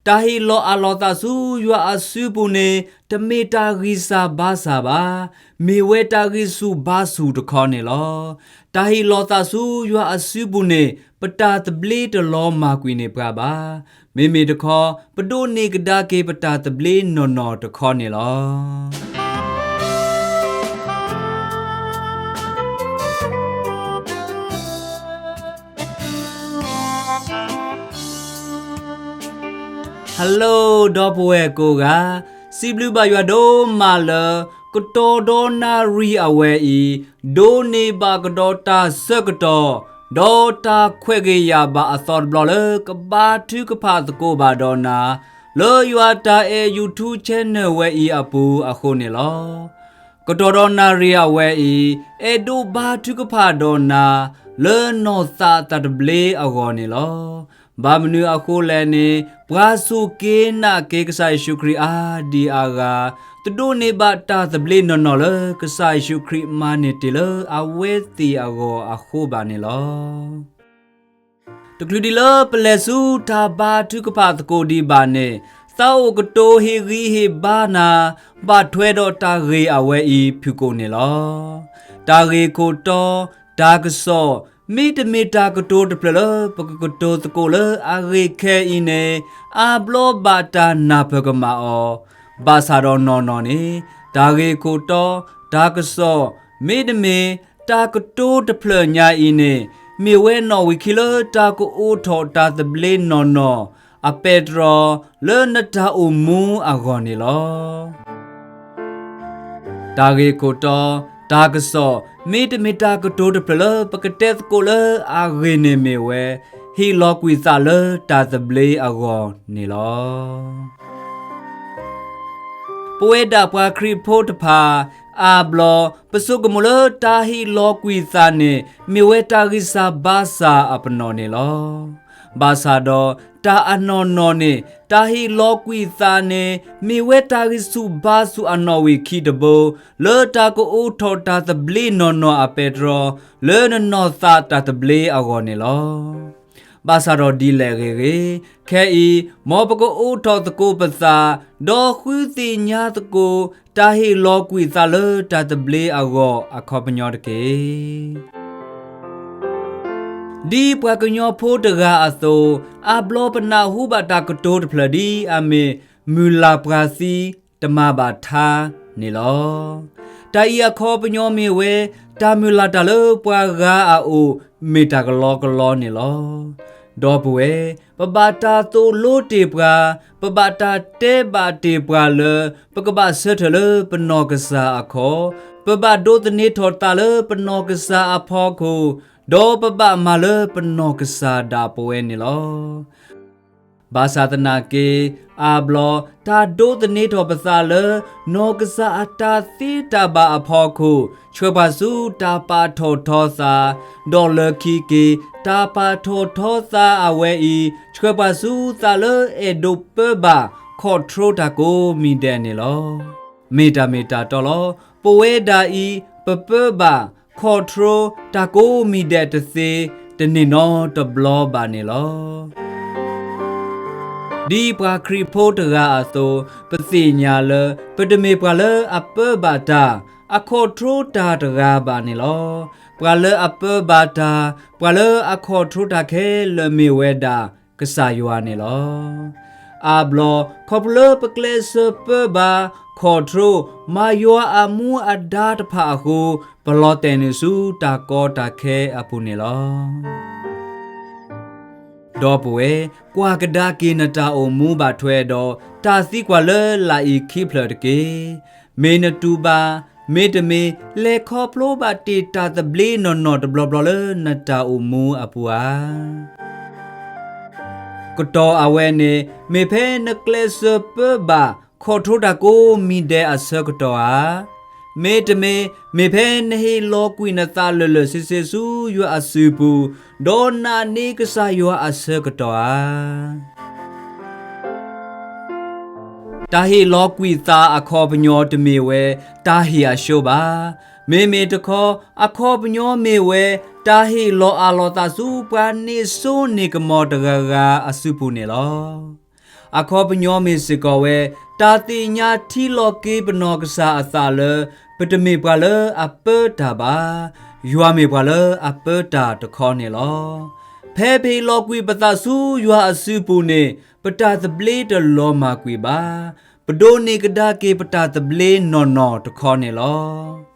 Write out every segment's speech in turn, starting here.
တၢ်ဟ့ၣ်လီၤအးလီၤသးဆူယွၤအစုပူၤန့ၣ် တမ့ၢ်တၢ်ဂံၢ်စၢ်ဘါစၢ်ဘၣ်, မ့ၢ်ဝဲတၢ်ဂံၢ်ဆူၣ်ဘါဆူၣ်တခီန့ၣ်လီၤ. တၢ်ဟ့ၣ်လီၤသးဆူယွၤအစုပူၤန့ၣ် ပတၢ်သဘျ့တလီၤမၢ်ကွံာ်န့ၢ်ပှၤဘၣ်. မ့မ့ၢ်တခီ ပဒိးန့ၢ်ကဒါက့ၤပတၢ်သဘျ့နီၢ်နီၢ်တခီန့ၣ်လီၤ. Hello ဒီပုၢ်ဝဲၢ်ကိးဂၤ, စံးဘျုးဘၣ်ယွၤဒိၣ်မးလၢ ကတီၢ်ဒီးနၣ်ရံၣ်အဝဲအံၤ ဒိးန့ၢ်ဘၣ်ကဒီးတၢ်ဆၢကတီၢ် ဒီးတၢ်ခွဲးဂ့ၤယာ်ဘၣ်အသီတဘျီလၢ ကဘါထုကဖၣ်သကိးဘၣ်ဒီးနၤ လၢယွၤတၢ်အဲၣ် YouTube channel ဝဲအံၤအပူၤအဃိန့ၣ်လီၤ. ကတီၢ်ဒီးနၣ်ရံၣ်အဝဲအံၤ အဲၣ်ဒိးဘါထုကဖၣ်ဒီးနၤ လၢနီၢ်သးတၢ်သဘျ့အဂီၢ်န့ၣ်လီၤ. ဘၣ်မနုၤအဃိလဲၣ်န့ၣ် ပှၤစူၢ်က့ၤနာ်က့ၤကစၢ်ယ့ၣ်ၡူးခရံာ်အါဒံအါဂၤ တဒိးန့ၢ်ဘၣ်တၢ်သဘျ့နီၢ်နီၢ်လၢ ကစၢ်ယ့ၣ်ၡူးခရံာ်မၤန့ၢ်တ့ၢ်လၢအဝဲသ့ၣ်အဂီၢ်အဃိဘၣ်န့ၣ်လီၤ. တချုးဒံးလၢပလဲၤဆူတၢ်ဘါထုကဖၣ်သကိးဒံးဘၣ်န့ၣ် သးအိၣ်ကတိၤဟ့ၣ်ဂံၢ်ဟ့ၣ်ဘါနၤ ဘၣ်ထွဲဒီးတၢ်ဂ့ၢ်အဝဲအံၤဖုၣ်ကိာ်န့ၣ်လီၤ. တၢ်ဂ့ၢ်ခိၣ်တီ, တၢ်ကစီၣ်, မ့တမ့ၢ်တၢ်ကတိၤတဖျၢၣ်လၢ ပကကတိၤသကိးလၢအဂ့ၢ်ခဲအံၤန့ၣ် အါဘျီဘၣ်တၢ်နၢ်ပၢၢ်ကမၣ်အီၤ, ဘၣ်ဆၣ်ဒီးနီၢ်နီၢ်န့ၣ် တၢ်ဂ့ၢ်ခိၣ်တီ, တၢ်ကစီၣ်, မ့တမ့ၢ်တၢ်ကတိၤတဖျၢၣ်ညါအံၤန့ၣ် မ့ၢ်ဝဲနီၣ်ဝံာ်ခံလၢတၢ်ကအိးထီၣ်တၢ်သဘျ့နီၢ်နီၢ် အပဲတြီ လၢနတၢ်အိၣ်မူအဂီၢ်န့ၣ်လီၤ. တၢ်ဂ့ၢ်ခိၣ်တီ, တၢ်ကစီၣ်, မ့တမ့ၢ်တၢ်ကတိၤတဖျၢၣ်လၢပကတဲသကိးလၢအဂ့ၢ်န့ၣ်မ့ၢ်ဝဲ ဟ့ၣ်လီၤကွံာ်သးလၢတၢ်သဘျ့အဂီၢ်န့ၣ်လီၤ. ပဝဲဒၣ်ပှၤခရံာ်ဖိတဖၣ် အါဘျီ ပဆိကမိၣ်လၢတၢ်ဟ့ၣ်လီၤကွံာ်သးန့ၣ် မ့ၢ်ဝဲတၢ်ဂံၢ်စၢ်ဘါစၢ်အပနီၣ်န့ၣ်လီၤ. ဘၣ်ဆၣ်ဒီး တၢ်အနီၢ်နီၢ်န့ၣ် တၢ်ဟ့ၣ်လီၤကွံာ်သးန့ၣ် မ့ၢ်ဝဲတၢ်ဂံၢ်ဆူၣ်ဘါဆူၣ်အနီၣ်ဝံာ်ခံတဘိ လၢတၢ်ကအိးထီၣ်တၢ်သဘျ့နီၢ်နီၢ်အပဲတြီ လၢနနီၢ်သးတၢ်သဘျ့အဂီၢ်န့ၣ်လီၤ. ဘၣ်ဆၣ်ဒီးဒ်လဲၣ်ဂ့ၤဂ့ၤ, ခဲအံၤ မ်ပကအိးထီၣ်သကိးပသး ဒီးဃုသ့ၣ်ညါသကိး တၢ်ဟ့ၣ်လီၤကွံာ်သးလၢတၢ်သဘျ့အဂီၢ်အခီပညီတက့ၢ်. ဒ်ပှၤကညီဖိတဂၤအသိး, အါဘျီပနၢ်ဟူဘၣ်တၢ်ကတိၤတဖျၢၣ်ဒ်အမ့ၢ် မုၢ်လၢ်ပှၤသံတမၤဘၣ်ထါန့ၣ်လီၤ. တၢ်အံၤအခီပညီမ့ၢ်ဝဲ တၢ်မုၢ်လၢ်တၢ်လၢပှၤဂၤအအိၣ် မ့ၢ်တၢ်ကလီကလီန့ၣ်လီၤ. ဒီပုၢ်ဝဲၢ်, ပဘၣ်တၢ်သိၣ်လိတ့ၢ်ပှၤ, ပဘၣ်တၢ်တဲဘၣ်တ့ၢ်ပှၤလၢ ပကဘၣ်ဆၢထၢၣ်လၢပနီၢ်ကစၢ်အခီၣ်, ပဘၣ်ဒိးသန့ၤထီၣ်သးလၢပနီၢ်ကစၢ်အဖီခိၣ်, ဒီးပဘၣ်မၤလၢပနီၢ်ကစၢ်ဒၣ်ပဝဲန့ၣ်လီၤ. ဘၣ်ဆၣ်သနာ်က့ အါဘျီ တၢ်ဒိးသန့ၤထီၣ်ပသးလၢ နီၢ်ကစၢ်အတၢ်သ့တၢ်ဘၣ်အဖီခိၣ် ဆှၢပှၤဆူတၢ်ပာ်ထီၣ်ထီသး, ဒီးလၢခံက့ၤ တၢ်ပာ်ထီၣ်ထီသးအဝဲအံၤ ဆှၢပှၤဆူသးလၢအဲၣ်ဒိးပၢဘၣ် control တၢ်ကိးမံၤဒဲးန့ၣ်လီၤ. မ့ၢ်တၢ်မ့ၢ်တၢ်တီလီၤ. ပဝဲဒၣ်အံၤ ပပၢဘၣ် control တၢ်ကိးမံၤဒဲးတသ့ တန့ၢ်နီတဘျီဘၣ်န့ၣ်လီၤ. ဒ်ပှၤခရံာ်ဖိတဂၤအသိး, ပသ့ၣ်ညါလၢ ပတမ့ၢ်ပှၤလၢအပၢဘၣ်တၢ်, အ control တၢ်တဂၤဘၣ်န့ၣ်လီၤ. ပှၤလၢအပၢဘၣ်တၢ်, ပှၤလၢအ control တၢ်ခဲလၢာ်မ့ၢ်ဝဲဒၣ် ကစၢ်ယွၤန့ၣ်လီၤ. အါဘျီ ခီဖျိလၢပကျဲးစၢးပၢဘၣ် control မၤယွၤအမူအဒါတဖၣ်အဃိ, ပလီၤတဲာ်န့ၢ်ဆူတၢ်ကီတၢ်ခဲအပူၤန့ၣ်လီၤ. ဒီပုၢ်ဝဲၢ်, ကွၢ်ကဒါက့ၤနတၢ်အိၣ်မူဘၣ်ထွဲဒီး တၢ်သံကွၢ်လၢလာ်အံၤခံဖျၢၣ်တက့ၢ်. မ့ၢ်နတူၢ်ဘၣ်, မ့တမ့ၢ် လဲၤခီဖျိဘၣ်တ့ၢ်တၢ်သဘျ့နီၢ်နီၢ်တဘျီဘျီလၢနတၢ်အိၣ်မူအပူၤဧါ. ကတီၢ်အဝဲန့ၣ် မ့ၢ်ဖဲနကျဲးစၢးပၢဘၣ် control တၢ်ကိးမံၤဒဲးအဆၢကတီၢ်ဧါ. မ့တမ့ၢ် မ့ၢ်ဖဲနဟ့ၣ်လီၤကွံာ်နသးလၢာ်လၢာ်ဆ့ဆ့ဆူယွၤအစုပူၤ, ဒီးနာ်န့ၢ်ကစၢ်ယွၤအဆၢကတီၢ်ဧါ. တၢ်ဟ့ၣ်လီၤကွံာ်သးအခီပညီတမ့ၢ်ဝဲတၢ်ဟ့ၣ်အရှုံးဘၣ်. မ့မ့ၢ်တခီ အခီပညီမ့ၢ်ဝဲ တၢ်ဟ့ၣ်လီၤအးလီၤသးဆူပှၤန့ၢ်စိန့ၢ်ကမီၤတဂၤဂၤအစုပူၤန့ၣ်လီၤ. အခီပညီမ့ၢ်စ့ၢ်ကီးဝဲ, တၢ်သ့ၣ်ညါထံလီၤက့ၤပနီၢ်ကစၢ်အသးလၢ ပတမ့ၢ်ပှၤလၢအပၢတၢ်ဘၣ်, ယွၤမ့ၢ်ပှၤလၢအပၢတၢ်တခီန့ၣ်လီၤ. ဖဲပဟ့ၣ်လီၤကွံာ်ပသးဆူယွၤအစုပူၤန့ၣ် ပတၢ်သဘျ့တလီၤမၢ်ကွံာ်ဘၣ်. ပဒိးန့ၢ်ကဒါက့ၤပတၢ်သဘျ့နီၢ်နီၢ်တခီန့ၣ်လီၤ.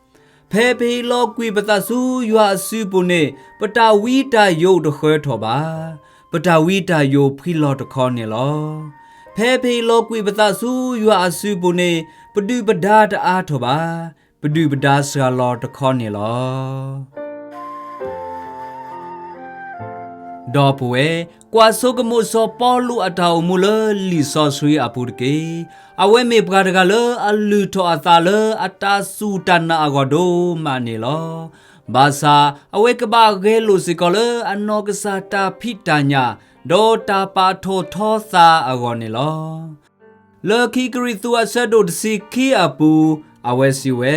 ဖဲပဟ့ၣ်လီၤကွံာ်ပသးဆူယွၤအစုပူၤန့ၣ် ပတၢ်ဝံတၢ်ယိးတဃၢထီၣ်ဘၣ်. ပတၢ်ဝံတၢ်ယိးဖှံလီၤတခီန့ၣ်လီၤ. ဖဲပဟ့ၣ်လီၤကွံာ်ပသးဆူယွၤအစုပူၤန့ၣ် ပဒုၣ်ပဒါတအါထီၣ်ဘၣ်. ပဒုၣ်ပဒါစှၤလီၤတခီန့ၣ်လီၤ. ဒီပုၢ်ဝဲၢ်, ကွၢ်ဆိကမိၣ်စီၤပီလူးအတၢ်အိၣ်မူလၢလံာ်စီဆှံအပူၤတက့ၢ်. အဝဲမ့ၢ်ပှၤတဂၤလၢအလုၢ်ထီၣ်အသးလၢအတၢ်စူၢ်တၢ်နာ်အဂီၢ်ဒိၣ်မးန့ၣ်လီၤ. ဘၣ်ဆၣ်အဝဲကဘၣ်ဂဲၤလိာ်စ့ၢ်ကီးလၢအနီၢ်ကစၢ်တၢ်ဖံးတၢ်ညၣ် ဒီးတၢ်ပာ်ထီၣ်ထီသးအဂီၢ်န့ၣ်လီၤ. လၢခံကရံၣ်သူးအဆၢဒိၣ်တဆံခံအပူၤ, အဝဲစံးဝဲ,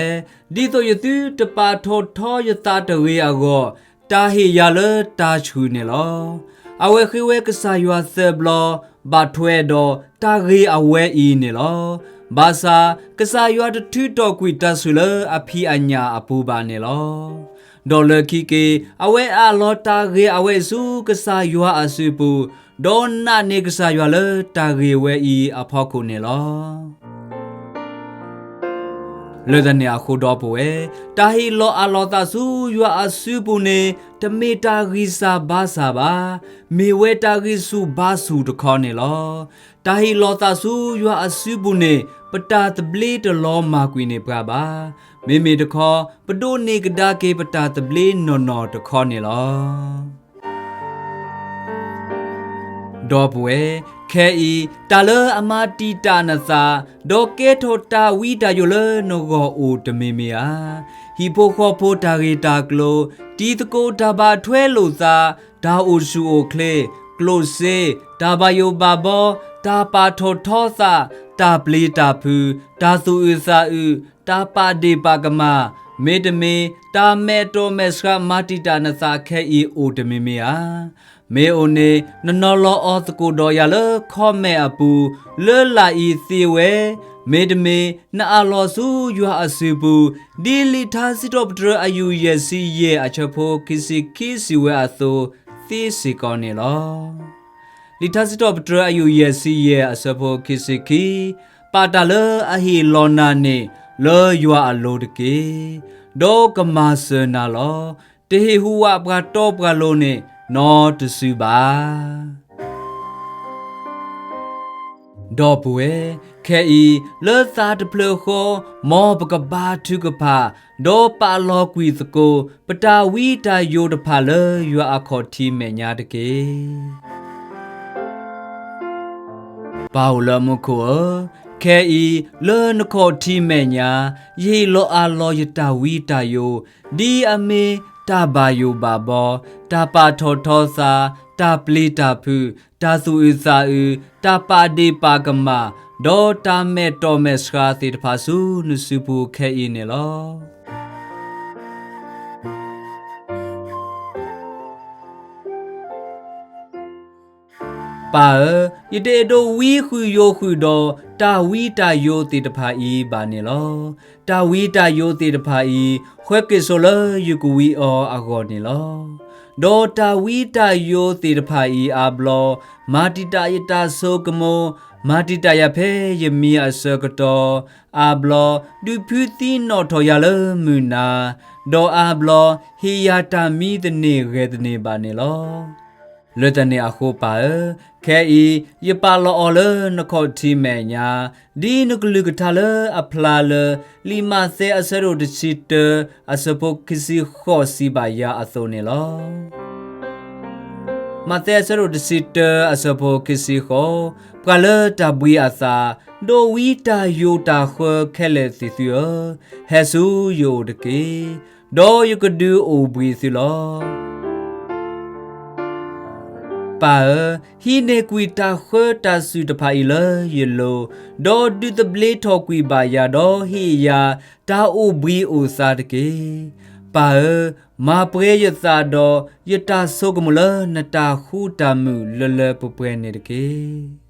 ဒ်သိးယသုတပာ်ထီၣ်ထီယသးတဂ့ၤအဂီၢ်, တၢ်ဟ့ၣ်ယၤလၢတၢ်ဆှုၣ်န့ၣ်လီၤ. အဝဲဃ့ဝဲကစၢ်ယွၤသၢဘျီ, ဘၣ်ထွဲဒီးတၢ်ဂ့ၤအဝဲအံၤန့ၣ်လီၤ. ဘၣ်ဆၣ်ကစၢ်ယွၤတထုးထီၣ်ကွံာ်တၢ်ဆှုၣ်လၢအဖံးအညၣ်အပူၤဘၣ်န့ၣ်လီၤ. ဒီးလၢခံက့ၤ, အဝဲအးလီၤတၢ်ဂ့ၤအဝဲအံၤဆူကစၢ်ယွၤအစုပူၤ, ဒီးနာ်န့ၢ်ကစၢ်ယွၤလၢတၢ်ဂ့ၤဝဲအံၤအဖီခိၣ်န့ၣ်လီၤ. လၢတၢ်န့ၣ်အဃိဒီပုၢ်ဝဲၢ်, တၢ်ဟ့ၣ်လီၤအးလီၤသးဆူယွၤအစုပူၤန့ၣ် တမ့ၢ်တၢ်ဂံၢ်စၢ်ဘါစၢ်ဘၣ်, မ့ၢ်ဝဲတၢ်ဂံၢ်ဆူၣ်ဘါဆူၣ်တခီန့ၣ်လီၤ. တၢ်ဟ့ၣ်လီၤသးဆူယွၤအစုပူၤန့ၣ် ပတၢ်သဘျ့တလီၤမၢ်ကွံာ်န့ၣ်ပှၤဘၣ်. မ့မ့ၢ်တခီ, ပဒိးန့ၢ်ကဒါက့ၤပတၢ်သဘျ့နီၢ်နီၢ်တခီန့ၣ်လီၤ. ဒီပုၢ်ဝဲၢ်, ခဲအံၤ, တၢ်လၢအမၤတံာ်တာ်နသး, ဒီးကဲထီၣ်တၢ်ဝံတၢ်ယိးလၢနဂီၢ်အိၣ်တမံၤမံၤဧါ. ဟံၣ်ဖိဃီဖိတၢ်ဂ့ၢ်တၢ်ကျိၤ, တံၤသကိးတၢ်ဘၣ်ထွဲလိာ်သး, တၢ်အိၣ်ဆူၣ်အိၣ်ချ့, ကျိၣ်စ့, တၢ်ဘၣ်ယိၣ်ဘၣ်ဘီ, တၢ်ပာ်ထီၣ်ထီသး, တၢ်ပျံၤတၢ်ဖုး, တၢ်သူၣ်အုးသးအုး, တၢ်ပာ်ဒ့ၣ်ပာ်ကမၣ်, မ့တမ့ၢ် တၢ်မဲာ်တီၢ်မဲာ်ဆှးမၤတံာ်တာ်နသးခဲအံၤအိၣ်တမံၤမံၤဧါ. မ့ၢ်အိၣ်န့ၣ် နနီၤလီၤအီၤသကိးဒီးယၤလၢ comment အပူၤ, လၢလာ်အံၤသ့ဝဲ, မ့တမ့ၢ် နအးလီၤဆူယွၤအစုပူၤ, ဒ်လံာ်ထါစံးထီၣ်ပတြၢၤအယူၢ်ယဲၢ်ဆံယဲၢ်အဆၢဖိခံဆံခံစံးဝဲအသိးသ့စ့ၢ်ကီးန့ၣ်လီၤ. လံာ်ထါစံးထီၣ်ပတြၢၤအယူၢ်ယဲၢ်ဆံယဲၢ်အဆၢဖိခံဆံခံ, ပာ်တၢ်လၢအဟ့ၣ်လီၤနၤန့ၣ် လၢယွၤအလိၤတက့ၢ်. ဒီးကမၤစၢၤနၤလီၤ. တဟ့ၣ်ဟူးဝးပှၤတီပှၤလိၤန့ၣ် နီတစုဘၣ်. ဒီပုၢ်ဝဲၢ်, ခဲအံၤ လၢသးတဖျၢၣ်ဃီ, မ်ပကဘါထုကဖၣ်, ဒီးပာ်လီၤကွံာ်သကိး ပတၢ်ဝံတၢ်ယိးတဖၣ်လၢယွၤအခီၣ်ထံးမဲာ်ညါတက့ၢ်. ပၢ်အိၣ်လၢမူခိၣ်ဧၢ, ခဲအံၤ လၢနခီၣ်ထံးမဲာ်ညါ, ယဟ့ၣ်လီၤအးလီၤယတၢ်ဝံတၢ်ယိး, ဒ်အမ့ၢ်တၢ်ဘၣ်ယိၣ်ဘၣ်ဘီ, တၢ်ပာ်ထီၣ်ထီသး, တၢ်ပျံၤတၢ်ဖုး, တၢ်သူၣ်အုးသးအုး, တၢ်ပာ်ဒ့ၣ်ပာ်ကမၣ်, ဒီးတၢ်မဲာ်တီၢ်မဲာ်ဆှးသ့ၣ်တဖၣ်ဆူနစုပူၤခဲအံၤန့ၣ်လီၤ. ပၢ်ဧၢ, ယတအဲၣ်ဒိးဝံဃုာ်ယိာ်ဃုာ်ဒီး တၢ်ဝံတၢ်ယိးသ့ၣ်တဖၣ်အံၤဘၣ်န့ၣ်လီၤ. တၢ်ဝံတၢ်ယိးသ့ၣ်တဖၣ်အံၤ ဃဲက့ၤစိာ်လၢယကဝံအီၤအဂီၢ်န့ၣ်လီၤ. ဒီးတၢ်ဝံတၢ်ယိးသ့ၣ်တဖၣ်အံၤအါဘျီ, မၤတံာ်တာ်ယတၢ်ဆိကမိၣ်, မၤတံာ်တာ်ယၤဖဲယမံအဆၢကတီၢ်, အါဘျီ, ဒုးဖုသံနီၣ်ထီၣ်ယၤလၢမုၢ်နၤ, ဒီးအါဘျီ, ဟ့ၣ်ယၤတၢ်မံသန့ၤဂဲၤသန့ၤဘၣ်န့ၣ်လီၤ. လၢတၢ်န့ၣ်အဃိပၢ်ဧၢ, ခဲအံၤ ယပာ်လီၤအီၤလၢနခီၣ်ထံးမဲာ်ညါ, ဒ်နကလုၢ်ကထါလၢအဖျါလၢ လံာ်မးသဲအဆၢဒိၣ်တဆံတၢ အဆၢဖိခံဆံဃိးစံးဘၣ်ယၤအသိးန့ၣ်လီၤ. မးသဲအဆၢဒိၣ်တဆံတၢ အဆၢဖိခံဆံဃိး, ပှၤလၢတၢ်ဘှံးအသး, ဒီးဝံတၢ်ယိးတၢ်ဃၢခဲလၢာ်သ့ၣ်သုဧၢ, ဟဲဆူယအိၣ်တက့ၢ်. ဒီးယကဒုးအိၣ်ဘှံးသုလီၤ. ပၢ်ဧၢ, ဟံးန့ၢ်ကွံာ်တၢ်ဃၢတၢ်စူၢ်တဖၣ်အံၤလၢယလိၤ, ဒီးဒုးသဘျ့ထီၣ်ကွံာ်ဘၣ်ယၤဒီးဟ့ၣ်ယၤ တၢ်အိၣ်ဘှံးအိၣ်သါတက့ၢ်. ပၢ်ဧၢ, မၤပှဲၤယသးဒီးယတၢ်ဆိကမိၣ်လၢနတၢ်ဃူတၢ်မုာ်လၢလၢပှဲၤပှဲၤန့ၣ်တက့ၢ်.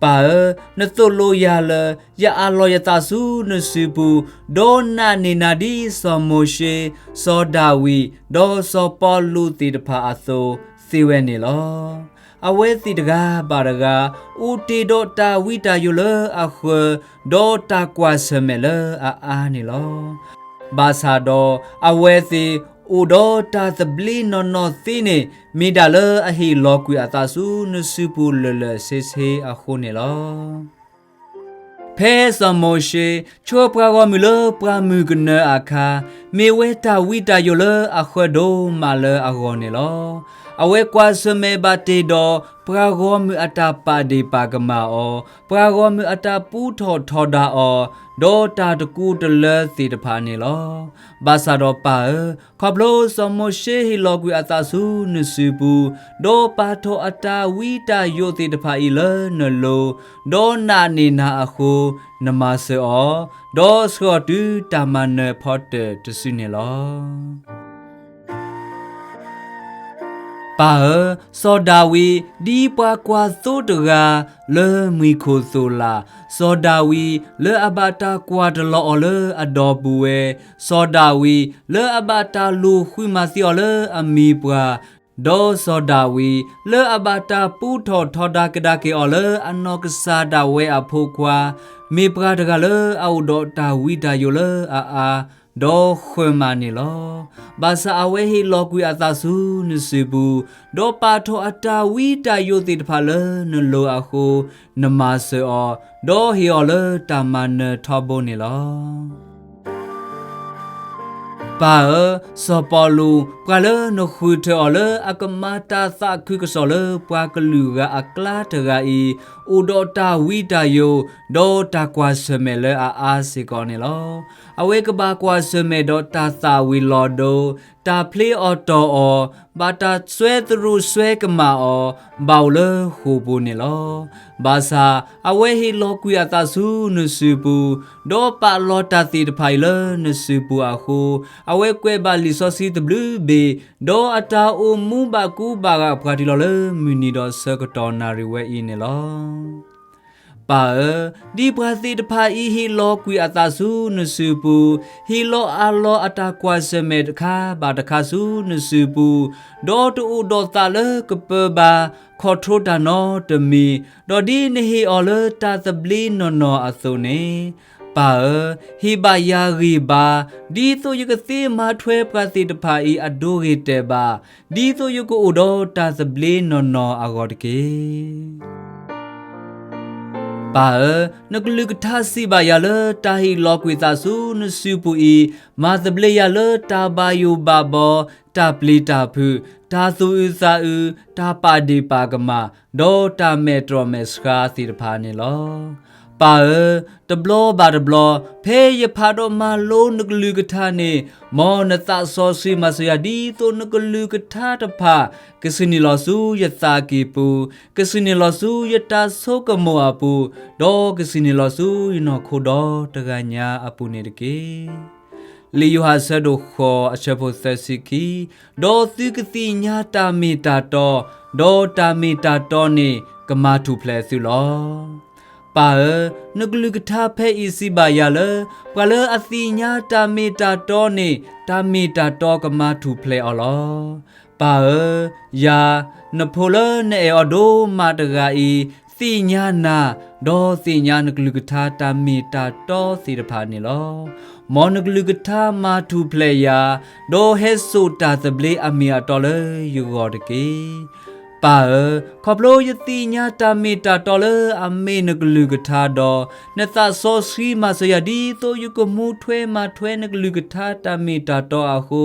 ပၢ်ဧၢ, နသိၣ်လိယၤလၢ ယအးလီၤယသးဆူနစုပူၤ, ဒီးနာ်န့ၢ်နၤဒ်စီၤမိၤၡ့, စီၤဒၤဝံး, ဒီးစီၤပီလူးသ့ၣ်တဖၣ်အသိးသ့ဝဲန့ၣ်လီၤ. အဝဲသ့ၣ်တဂၤဘၣ်တဂၤ အိၣ်တ့ၢ်ဒီးတၢ်ဝံတၢ်ယိးလၢအဃၢၤ, ဒီးတၢ်ကွၢ်ဆၢၣ်မဲာ်လၢအအါန့ၣ်လီၤ. ဘၣ်ဆၣ်ဒီးအဝဲသ့ၣ်အိၣ်ဒီးတၢ်သဘျ့နီၢ်နီၢ်သ့န့ၣ် မ့ၢ်ဒၣ်လၢအဟ့ၣ်လီၤကွံာ်အသးဆူနစုပူၤလၢာ်လၢာ်ဆ့ဆ့အဃိန့ၣ်လီၤ. ဖဲစီၤမိၤၡ့ ဆှၢပှၤဂီၢ်မုၢ်လၢပှၢ်မုၢ်ကနၢအခါ, မ့ၢ်ဝဲတၢ်ဝံတၢ်ယိးလၢအဃၢၤဒိၣ်မးလၢအဂီၢ်န့ၣ်လီၤ. အဝဲကွၢ်ဆၢၣ်မဲာ်ဘၣ်တ့ၢ်ဒီး ပှၤဂီၢ်မုၢ်အတၢ်ပာ်ဒ့ၣ်ပာ်ကမၣ်အီၤ, ပှၤဂီၢ်မုၢ်အတၢ်ပူထီၣ်ထီဒါအီၤ, ဒီးတၢ်တကူတလၢသ့ၣ်တဖၣ်န့ၣ်လီၤ. ဘၣ်ဆၣ်ဒီးပၢ်ဧၢ, ခီဖျိစီၤမိၤၡ့ဟ့ၣ်လီၤကွံာ်အသးဆူနစုပူၤ, ဒီးပာ်ထီၣ်အတၢ်ဝံတၢ်ယိးသ့ၣ်တဖၣ်အံၤလၢနလိၤ, ဒီးနာ်န့ၢ်နၤအဃိ, နမၤစၢၤအီၤ, ဒီးဆှၢအီၤတုၤတၢ်မၤနၢၤဖီတၢၣ်တစုန့ၣ်လီၤ. ပၢ်ဧၢ, စီၤဒၤဝံး ဒ်ပှၤကွၢ်သိတဂၤလၢမှံၤခိၣ်သိၣ်လာ်, စီၤဒၤဝံးလၢအဘၣ်တၢ်ကွၢ်တလီၤအီၤလၢအဒီပုၢ်ဝဲၢ်, စီၤဒၤဝံးလၢအဘၣ်တၢ်လူၤဃုမၤသံအီၤလၢအမံၤပှၢ်, ဒီးစီၤဒၤဝံးလၢအဘၣ်တၢ်ပူထီၣ်ထီဒါကဒါက့ၤအီၤလၢအနီၢ်ကစၢ်ဒၣ်ဝဲအဖိခွါ, မ့ၢ်ပှၤတဂၤလၢအအိၣ်ဒီးတၢ်ဝံတၢ်ယိးလၢအအါ, ဒီးဃၢၤမးန့ၣ်လီၤ. ဘၣ်ဆၣ်အဝဲဟ့ၣ်လီၤကွံာ်အသးဆူနစုပူၤ, ဒီးပာ်ထီၣ်အတၢ်ဝံတၢ်ယိးသ့ၣ်တဖၣ်လၢနလိၤအဃိ, နမၤစၢၤအီၤ, ဒီးဟ့ၣ်အီၤလၢတၢ်မၤနၢၤထီဘိန့ၣ်လီၤ. ပၢ်ဧၢ, စီၤပီလူး ပှၤလၢနဃုထၢအီၤလၢအကမၤတၢ်သးခုကစီၣ်လၢပှၤကလုာ်ဂၤအကျါတဂၤအံၤ, အိၣ်ဒီးတၢ်ဝံတၢ်ယိး, ဒီးတၢ်ကွၢ်ဆၢၣ်မဲာ်လၢအအါစ့ၢ်ကီးန့ၣ်လီၤ. အဝဲကဘၣ်ကွၢ်ဆၢၣ်မဲာ်ဒီးတၢ်သၣ်ဝံၤလီၤဒိ, တၢ်ဖျ့အီၣ်တီၢ်အီၤ, ဘၣ်တၢ်စွဲသရူးစွဲကမၣ်အီၤ, ဘၣ်အိၣ်လၢဃိာ်ပူၤန့ၣ်လီၤ. ဘၣ်ဆၣ်အဝဲဟ့ၣ်လီၤကွံာ်အသးဆူနစုပူၤ, ဒီးပာ်လီၤတၢ်သ့ၣ်တဖၣ်အံၤလၢနစုပူၤအဃိ, အဝဲကွဲးဘၣ်လံာ်စီဆှံတဘျုးဘ့ၣ်, ဒီးအတၢ်အိၣ်မူဘၣ်ကူဘၣ်ဂာ်ပှၤတုၤလီၤလၢမုၢ်နံၤဒီးဆၢကတီၢ်နၣ်ရံၣ်ဝဲအံၤန့ၣ်လီၤ. ပၢ်ဧၢ, ဒ်ပှၤသ့ၣ်တဖၣ်အံၤဟ့ၣ်လီၤကွံာ်အသးဆူနစုပူၤ, ဟ့ၣ်လီၤအးလီၤအတၢ်ကွၢ်ဆၢၣ်မဲာ်တခါဘၣ်တခါဆူနစုပူၤ, ဒီးတအိၣ်ဒီးသးလၢကပၢဘၣ်, ခီၣ်ထီတၢ်နီတမံၤ, ဒီးဒ်နဟ့ၣ်အီၤလၢတၢ်သဘျ့နီၢ်နီၢ်အသိးန့ၣ်, ပၢ်ဧၢ, ဟ့ၣ်ဘၣ်ယၤဂံၢ်ဘါ, ဒ်သိးယကသ့မၤထွဲပှၤသ့ၣ်တဖၣ်အံၤအဒိဂ့ၤတဲာ်ဘၣ်, ဒ်သိးယကအိၣ်ဒီးတၢ်သဘျ့နီၢ်နီၢ်အဂီၢ်တက့ၢ်. ပၢ်ဧၢ, နကလုၢ်ကထါစံးဘၣ်ယၤလၢတၢ်ဟ့ၣ်လီၤကွံာ်သးဆူနစုပူၤအံၤ, မၤသဘျ့ယၤလၢတၢ်ဘၣ်ယိၣ်ဘၣ်ဘီ, တၢ်ပျံၤတၢ်ဖုး, တၢ်သူၣ်အုးသးအုး, တၢ်ပာ်ဒ့ၣ်ပာ်ကမၣ်, ဒီးတၢ်မဲာ်တြီၢ်မဲာ်ဆှါသ့ၣ်တဖၣ်န့ၣ်လီၤ. ပၢ်ဧၢ, တဘျီဘၣ်တဘျီ, ဖဲယဖးဒီးမၤလိနကလုၢ်ကထါန့ၣ်, မ်နသးစီဆှံမၤစၢၤယၤဒ်သိးနကလုၢ်ကထါတဖၣ် ကဆ့ၣ်န့ၢ်လီၤဆူယသးကံၢ်ပူၤ, ကဆ့ၣ်န့ၢ်လီၤဆူယတၢ်ဆိကမိၣ်အပူၤ, ဒီးကဆ့ၣ်န့ၢ်လီၤဆူယနီၢ်ခိဒီတဂၤညါအပူၤန့ၣ်တက့ၢ်. လံာ်ယိၤဟၣ်ဆၢဒိၣ်ဃိးအဆၢဖိသၢဆံခံ, ဒီးသုကသ့ၣ်ညါတၢ်မ့ၢ်တၢ်တီ, ဒီးတၢ်မ့ၢ်တၢ်တီန့ၣ်ကမၤထူၣ်ဖျဲးသုလီၤ. ပၢ်ဧၢ, နကလုၢ်ကထါဖဲအံၤစံးဘၣ်ယၤလၢ ပှၤလၢအသ့ၣ်ညါတၢ်မ့ၢ်တၢ်တီန့ၣ် တၢ်မ့ၢ်တၢ်တီကမၤထူၣ်ဖျဲးအီၤလီၤ. ပၢ်ဧၢ, ယၤ, နဖိလၢနအဲၣ်အီၤဒိၣ်မးတဂၤအံၤ, သ့ၣ်ညါနၤ, ဒီးသ့ၣ်ညါနကလုၢ်ကထါတၢ်မ့ၢ်တၢ်တီသ့ၣ်တဖၣ်န့ၣ်လီၤ. မ်နကလုၢ်ကထါမၤထူၣ်ဖျဲးယၤ, ဒီးဟဲစိာ်တၢ်သဘျ့အမ့ၢ်အတီလၢယဂီၢ်တက့ၢ်. ပၢ်ဧၢ, ခီဖျိယသ့ၣ်ညါတၢ်မ့ၢ်တၢ်တီလၢအမ့ၢ်နကလုၢ်ကထါဒီး, နသးစီဆှံမၤစၢၤယၤဒ်သိးယကမူထွဲမၤထွဲနကလုၢ်ကထါတၢ်မ့ၢ်တၢ်တီအဃိ,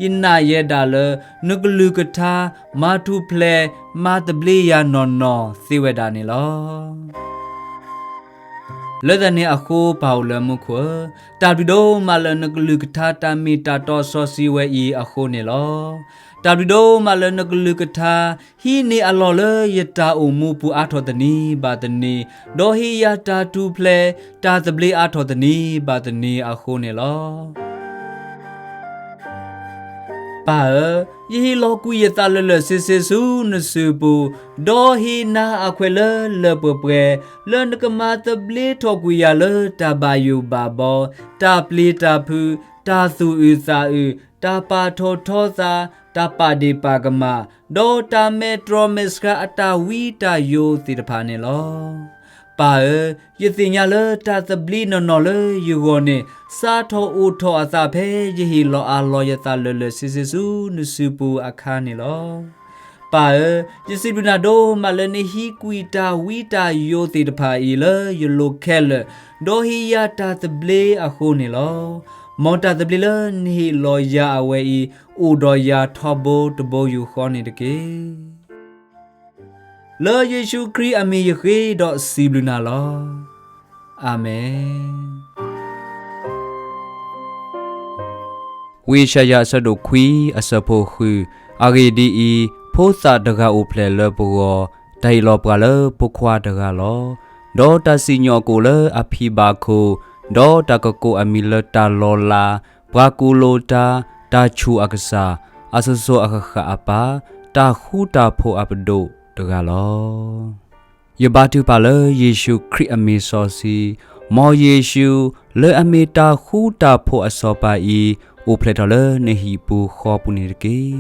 ယနာ်ယဲဒၣ်လၢ နကလုၢ်ကထါ မၤထူၣ်ဖျဲး မၤသဘျ့ယၤနီၢ်နီၢ်သ့ဝဲဒၣ်န့ၣ်လီၤ. လၢတၢ်န့ၣ်အဃိပၢ်အိၣ်လၢမူခိၣ်ဧၢ, တၢ်ဘျုးဒိၣ်မးလၢနကလုၢ်ကထါတၢ်မ့ၢ်တၢ်တီစီဆှံဝဲအံၤအဃိန့ၣ်လီၤ. တၢ်ဘျုးဒိၣ်မးလၢနကလုၢ်ကထါ ဟံးန့ၢ်အလီၢ်လၢယတၢ်အိၣ်မူပူၤအါထီၣ်တနံၤဘၣ်တနံၤ, ဒီးဟ့ၣ်ယၤတၢ်ထူၣ်ဖျဲး တၢ်သဘျ့အါထီၣ်တနံၤဘၣ်တနံၤအဃိန့ၣ်လီၤ. ပၢ်ဧၢ, ယဟ့ၣ်လီၤကွံာ်ယသးလၢာ်လၢာ်ဆ့ဆ့ဆူနစုပူၤ, ဒီးဟ့ၣ်နၤအခွဲးလၢလၢပှဲၤပှဲၤ, လၢနကမၤသဘျ့ထီၣ်ကွံာ်ယၤလၢတၢ်ဘၣ်ယိၣ်ဘၣ်ဘီ, တၢ်ပျံၤတၢ်ဖုး, တၢ်သူၣ်အုးသးအုး, တၢ်ပာ်ထီၣ်ထီသး, တၢ်ပာ်ဒ့ၣ်ပာ်ကမၣ်, ဒီးတၢ်မဲာ်တြီမဲာ်ဆှးအတၢ်ဝံတၢ်ယိာ်သ့ၣ်တဖၣ်န့ၣ်လီၤ. ပၢ်ဧၢ, ယသ့ၣ်ညါလၢတၢ်သဘျ့နီၢ်နီၢ်လၢယဂီၢ်န့ၣ် စးထီၣ်အိၣ်ထီၣ်အသးဖဲယဟ့ၣ်လီၤအးလီၤယသးလၢာ်လၢာ်ဆ့ဆ့ဆူနစုပူၤအခါန့ၣ်လီၤ. ပၢ်ဧၢ, ယစံးဘျုးနၤဒိၣ်မးလၢနဟံးကွံာ်တၢ်ဝံတၢ်ယိာ်သ့ၣ်တဖၣ်အံၤလၢယလိၤခဲလၢာ်, ဒီးဟ့ၣ်ယၤတၢ်သဘျ့အဃိန့ၣ်လီၤ. မ်တၢ်သဘျ့လၢနဟ့ၣ်လီၤယၤအဝဲအံၤ အိၣ်ဒီးယၤထီဘိတဘိယူၢ်ဃီန့ၣ်တက့ၢ်. လၢယ့ၣ်ၡူးခရံာ်အမံၤယဃ့ဒီးစံးဘျုးနၤလီၤ. အၤမ့ၣ်. ဝံယၡါယၤအဆၢဒိၣ်ခွံ အဆၢဖိဃု, အဂ့ၢ်ဒ်အံၤ, ဖိသၣ်တဂၤအိၣ်ဖျဲၣ်လၢပဂီၢ်, တၢ်ဟ့ၣ်လီၤပှၤလၢဖိခွါတဂၤလီၤ. ဒီးတၢ်စံၣ်ညီၣ်ကွီၢ်လၢအဖံဘၣ်ခိၣ်, ဒီးတၢ်ကကိးအမံၤလၢတၢ်လီၤလး, ပှၤကူၣ်လိာ်တၢ်, တၢ်ဆူၣ်အကစၢ်, အစိၤစိၤအဃၣ်ဃၣ်အပၢ်, တၢ်ဃူတၢ်ဖိးအပဒိၣ်တဂၤလီၤ. ယဘါထုကဖၣ်လၢယ့ၣ်ၡူးခရံာ်အမံၤစီဆှံ, မ်ယ့ၣ်ၡူး, လၢအမ့ၢ်တၢ်ဃူတၢ်ဖိးအစီၤပၤအံၤ, အိၣ်ဖျဲၣ်ထီၣ်လၢနဟံၣ်ပူၤဃီပူၤန့ၣ်တက့ၢ်.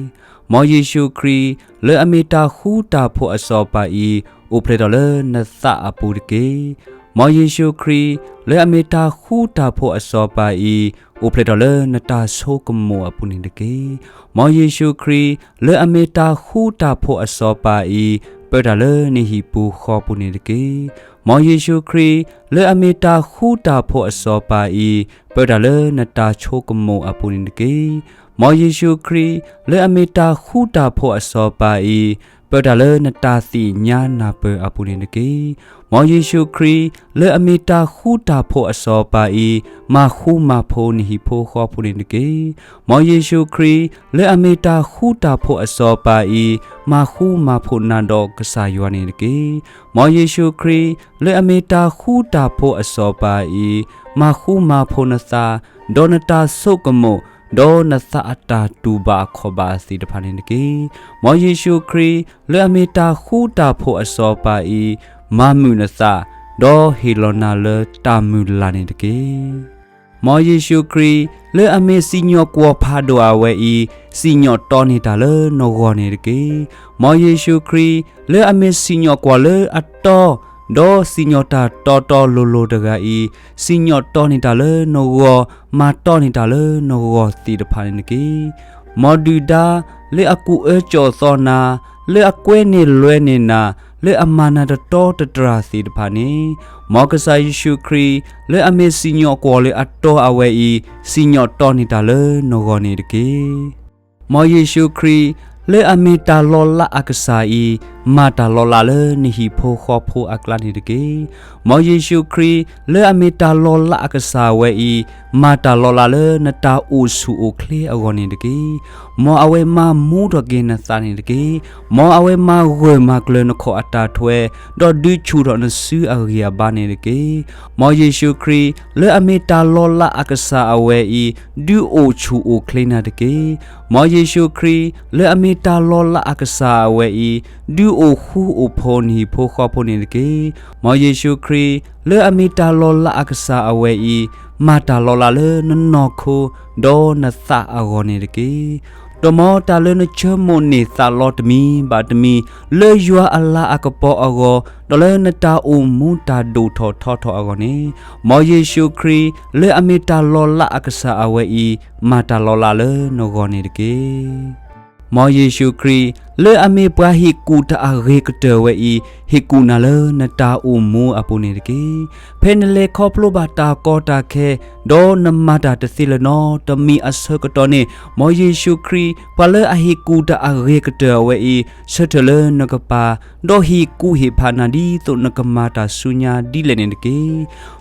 မ်ယ့ၣ်ၡူးခရံာ်, လၢအမ့ၢ်တၢ်ဃူတၢ်ဖိးအစီၤပၤအံၤ, အိၣ်ဖျဲၣ်ထီၣ်လၢနသးအပူၤတက့ၢ်. မ်ယ့ၣ်ၡူးခရံာ်, လၢအမ့ၢ်တၢ်ဃူတၢ်ဖိးအစီၤပၤအံၤ, အိၣ်ဖျဲၣ်ထီၣ်လၢနတၢ်ဆိကမိၣ်အပူၤန့ၣ်တက့ၢ်. မ်ယ့ၣ်ၡူးခရံာ်, လၢအမ့ၢ်တၢ်ဃူတၢ်ဖိးအစီၤပၤအံၤ, ပၢတၢ်လၢနဟံၣ်ပူၤဃီပူၤန့ၣ်တက့ၢ်. မ်ယ့ၣ်ၡူးခရံာ်, လၢအမ့ၢ်တၢ်ဃူတၢ်ဖိးအစီၤပၤအံၤ, ပၢတၢ်လၢနတၢ်ဆိကမိၣ်အပူၤန့ၣ်တက့ၢ်. မ်ယ့ၣ်ၡူးခရံာ်, လၢအမ့ၢ်တၢ်ဃူတၢ်ဖိးအစီၤပၤအံၤ, ပၢတၢ်လၢနတၢ်သ့ၣ်ညါနၢ်ပၢၢ်အပူၤန့ၣ်တက့ၢ်. မ်ယ့ၣ်ၡူးခရံာ်, လၢအမ့ၢ်တၢ်ဃူတၢ်ဖိးအစီၤပၤအံၤ, မၤဃူမၤဖိးနဟံၣ်ဖိဃီဖိန့ၣ်တက့ၢ်. မ်ယ့ၣ်ၡူးခရံာ်, လၢအမ့ၢ်တၢ်ဃူတၢ်ဖိးအစီၤပၤအံၤ, မၤဃူမၤဖိးနၤဒီးကစၢ်ယွၤန့ၣ်တက့ၢ်. မ်ယ့ၣ်ၡူးခရံာ်, လၢအမ့ၢ်တၢ်ဃူတၢ်ဖိးအစီၤပၤအံၤ, မၤဃူမၤဖိးနသး, ဒီးနတၢ်ဆိကမိၣ်, ဒီးနသးအတၢ်တူၢ်ဘၣ်အခီၣ်ဘၣ်သ့ၣ်တဖၣ်န့ၣ်တက့ၢ်. မ်ယ့ၣ်ၡူးခရံာ်, လၢအမ့ၢ်တၢ်ဃူတၢ်ဖိးအစီၤပၤအံၤ, မၤမုာ်နသး, ဒီးဟ့ၣ်လီၤနၤလၢတၢ်မုၢ်လၢ်န့ၣ်တက့ၢ်. မ်ယ့ၣ်ၡူးခရံာ်, လၢအမ့ၢ်စံၣ်ညီၣ်ကွီၢ်ဖးဒိၣ်အဝဲအံၤ, စံၣ်ညီၣ်တီန့ၢ်တၢ်လၢနဂီၢ်န့ၣ်တက့ၢ်. မ်ယ့ၣ်ၡူးခရံာ်, လၢအမ့ၢ်စံၣ်ညီၣ်ကွီၢ်လၢအတီ, ဒီးစံၣ်ညီၣ်တၢ်တီတီလိၤလိၤတဂၤအံၤ, စံၣ်ညီၣ်တီန့ၢ်တၢ်လၢနဂီၢ်, မၤတီန့ၢ်တၢ်လၢနဂီၢ်သ့ၣ်တဖၣ်န့ၣ်တက့ၢ်. မ်ဒုၣ်ဒါ, လၢအကူၣ်အၢကၠီၣ်သီနၤ, လၢအကွဲန့ၢ်လွဲန့ၢ်နၤ, လၢအမၤနၤတတီတတြၢ်သ့ၣ်တဖၣ်န့ၣ်, မ်ကစၢ်ယ့ၣ်ၡူးခရံာ်, လၢအမ့ၢ်စံၣ်ညီၣ်ကွီၢ်လၢအတီအဝဲအံၤ, စံၣ်ညီၣ်တီန့ၢ်တၢ်လၢနဂီၢ်န့ၣ်တက့ၢ်. မ်ယ့ၣ်ၡူးခရံာ်, လၢအမ့ၢ်တၢ်လီၤလးအကစၢ်အံၤ, မၤတၢ်လီၤလးလၢနဟံၣ်ဖိဃီဖိအကျါန့ၣ်တက့ၢ်. မ်ယ့ၣ်ၡူးခရံာ်, လၢအမ့ၢ်တၢ်လီၤလးအကစၢ်အဝဲအံၤ, မၤတၢ်လီၤလးလၢနတၢ်အိၣ်ဆူၣ်အိၣ်ချ့အဂီၢ်န့ၣ်တက့ၢ်. မ်အဝဲမၤမူထီၣ်က့ၤနသးန့ၣ်တက့ၢ်. မ်အဝဲမၤဂၢၢ်မၤကျၢၤနခီၣ်အတၢ်ထွဲ, ဒီးဒုးဆူၣ်ထီၣ်နစုအဂံၢ်အဘါန့ၣ်တက့ၢ်. မ်ယ့ၣ်ၡူးခရံာ်, လၢအမ့ၢ်တၢ်လီၤလးအကစၢ်အဝဲအံၤ, ဒုးအိၣ်ဆူၣ်အိၣ်ချ့နၤတက့ၢ်. မ်ယ့ၣ်ၡူးခရံာ်, လၢအမ့ၢ်တၢ်လီၤလးအကစၢ်အဝဲအံၤ, ဒုးအိၣ်ဃူအိၣ်ဖိးနဟံၣ်ဖိဃီဖိန့ၣ်တက့ၢ်. မ်ယ့ၣ်ၡူးခရံာ်, လၢအမ့ၢ်တၢ်လီၤလးအကစၢ်အဝဲအံၤ, မၤတၢ်လီၤလးလၢနနီၢ်ခိ, ဒီးနသးအဂီၢ်န့ၣ်တက့ၢ်. ဒီးမ်တၢ်လၢနဆၢမိၣ်န့ၢ်သးလီတမံၤဘၣ်တမံၤ, လၢယွၤအလၤအကပီၤအဂီၢ်, ဒီးလၢနတၢ်အိၣ်မူတၢ်ဒိၣ်ထီၣ်ထီထီၣ်အဂီၢ်န့ၣ်, မ်ယ့ၣ်ၡူးခရံာ်, လၢအမ့ၢ်တၢ်လီၤလးအကစၢ်အဝဲအံၤ, မၤတၢ်လီၤလးလၢနဂီၢ်န့ၣ်တက့ၢ်. မ်ယ့ၣ်ၡူးခရံာ်, လၢအမ့ၢ်ပှၤဟ့ၣ်ကူၣ်တၢ်အဂ့ၤကတၢၢ်ဝဲအံၤ, ဟ့ၣ်ကူၣ်နၤလၢနတၢ်အိၣ်မူအပူၤန့ၣ်တက့ၢ်. ဖဲနလဲၤခီဖျိဘၣ်တၢ်ကီတၢ်ခဲ, ဒီးနမၤတၢ်တသ့လၢၤနီတမံၤအဆၢကတီၢ်န့ၣ်, မ်ယ့ၣ်ၡူးခရံာ်, ပှၤလၢအဟ့ၣ်ကူၣ်တၢ်အဂ့ၤကတၢၢ်အဝဲအံၤ, ဆၢထၢၣ်လၢနကပၤ, ဒီးဟ့ၣ်ကူၣ်ဟ့ၣ်ဖးနၤဒ်သိးနကမၤတၢ်ဆူညါဒ်လဲၣ်န့ၣ်တက့ၢ်.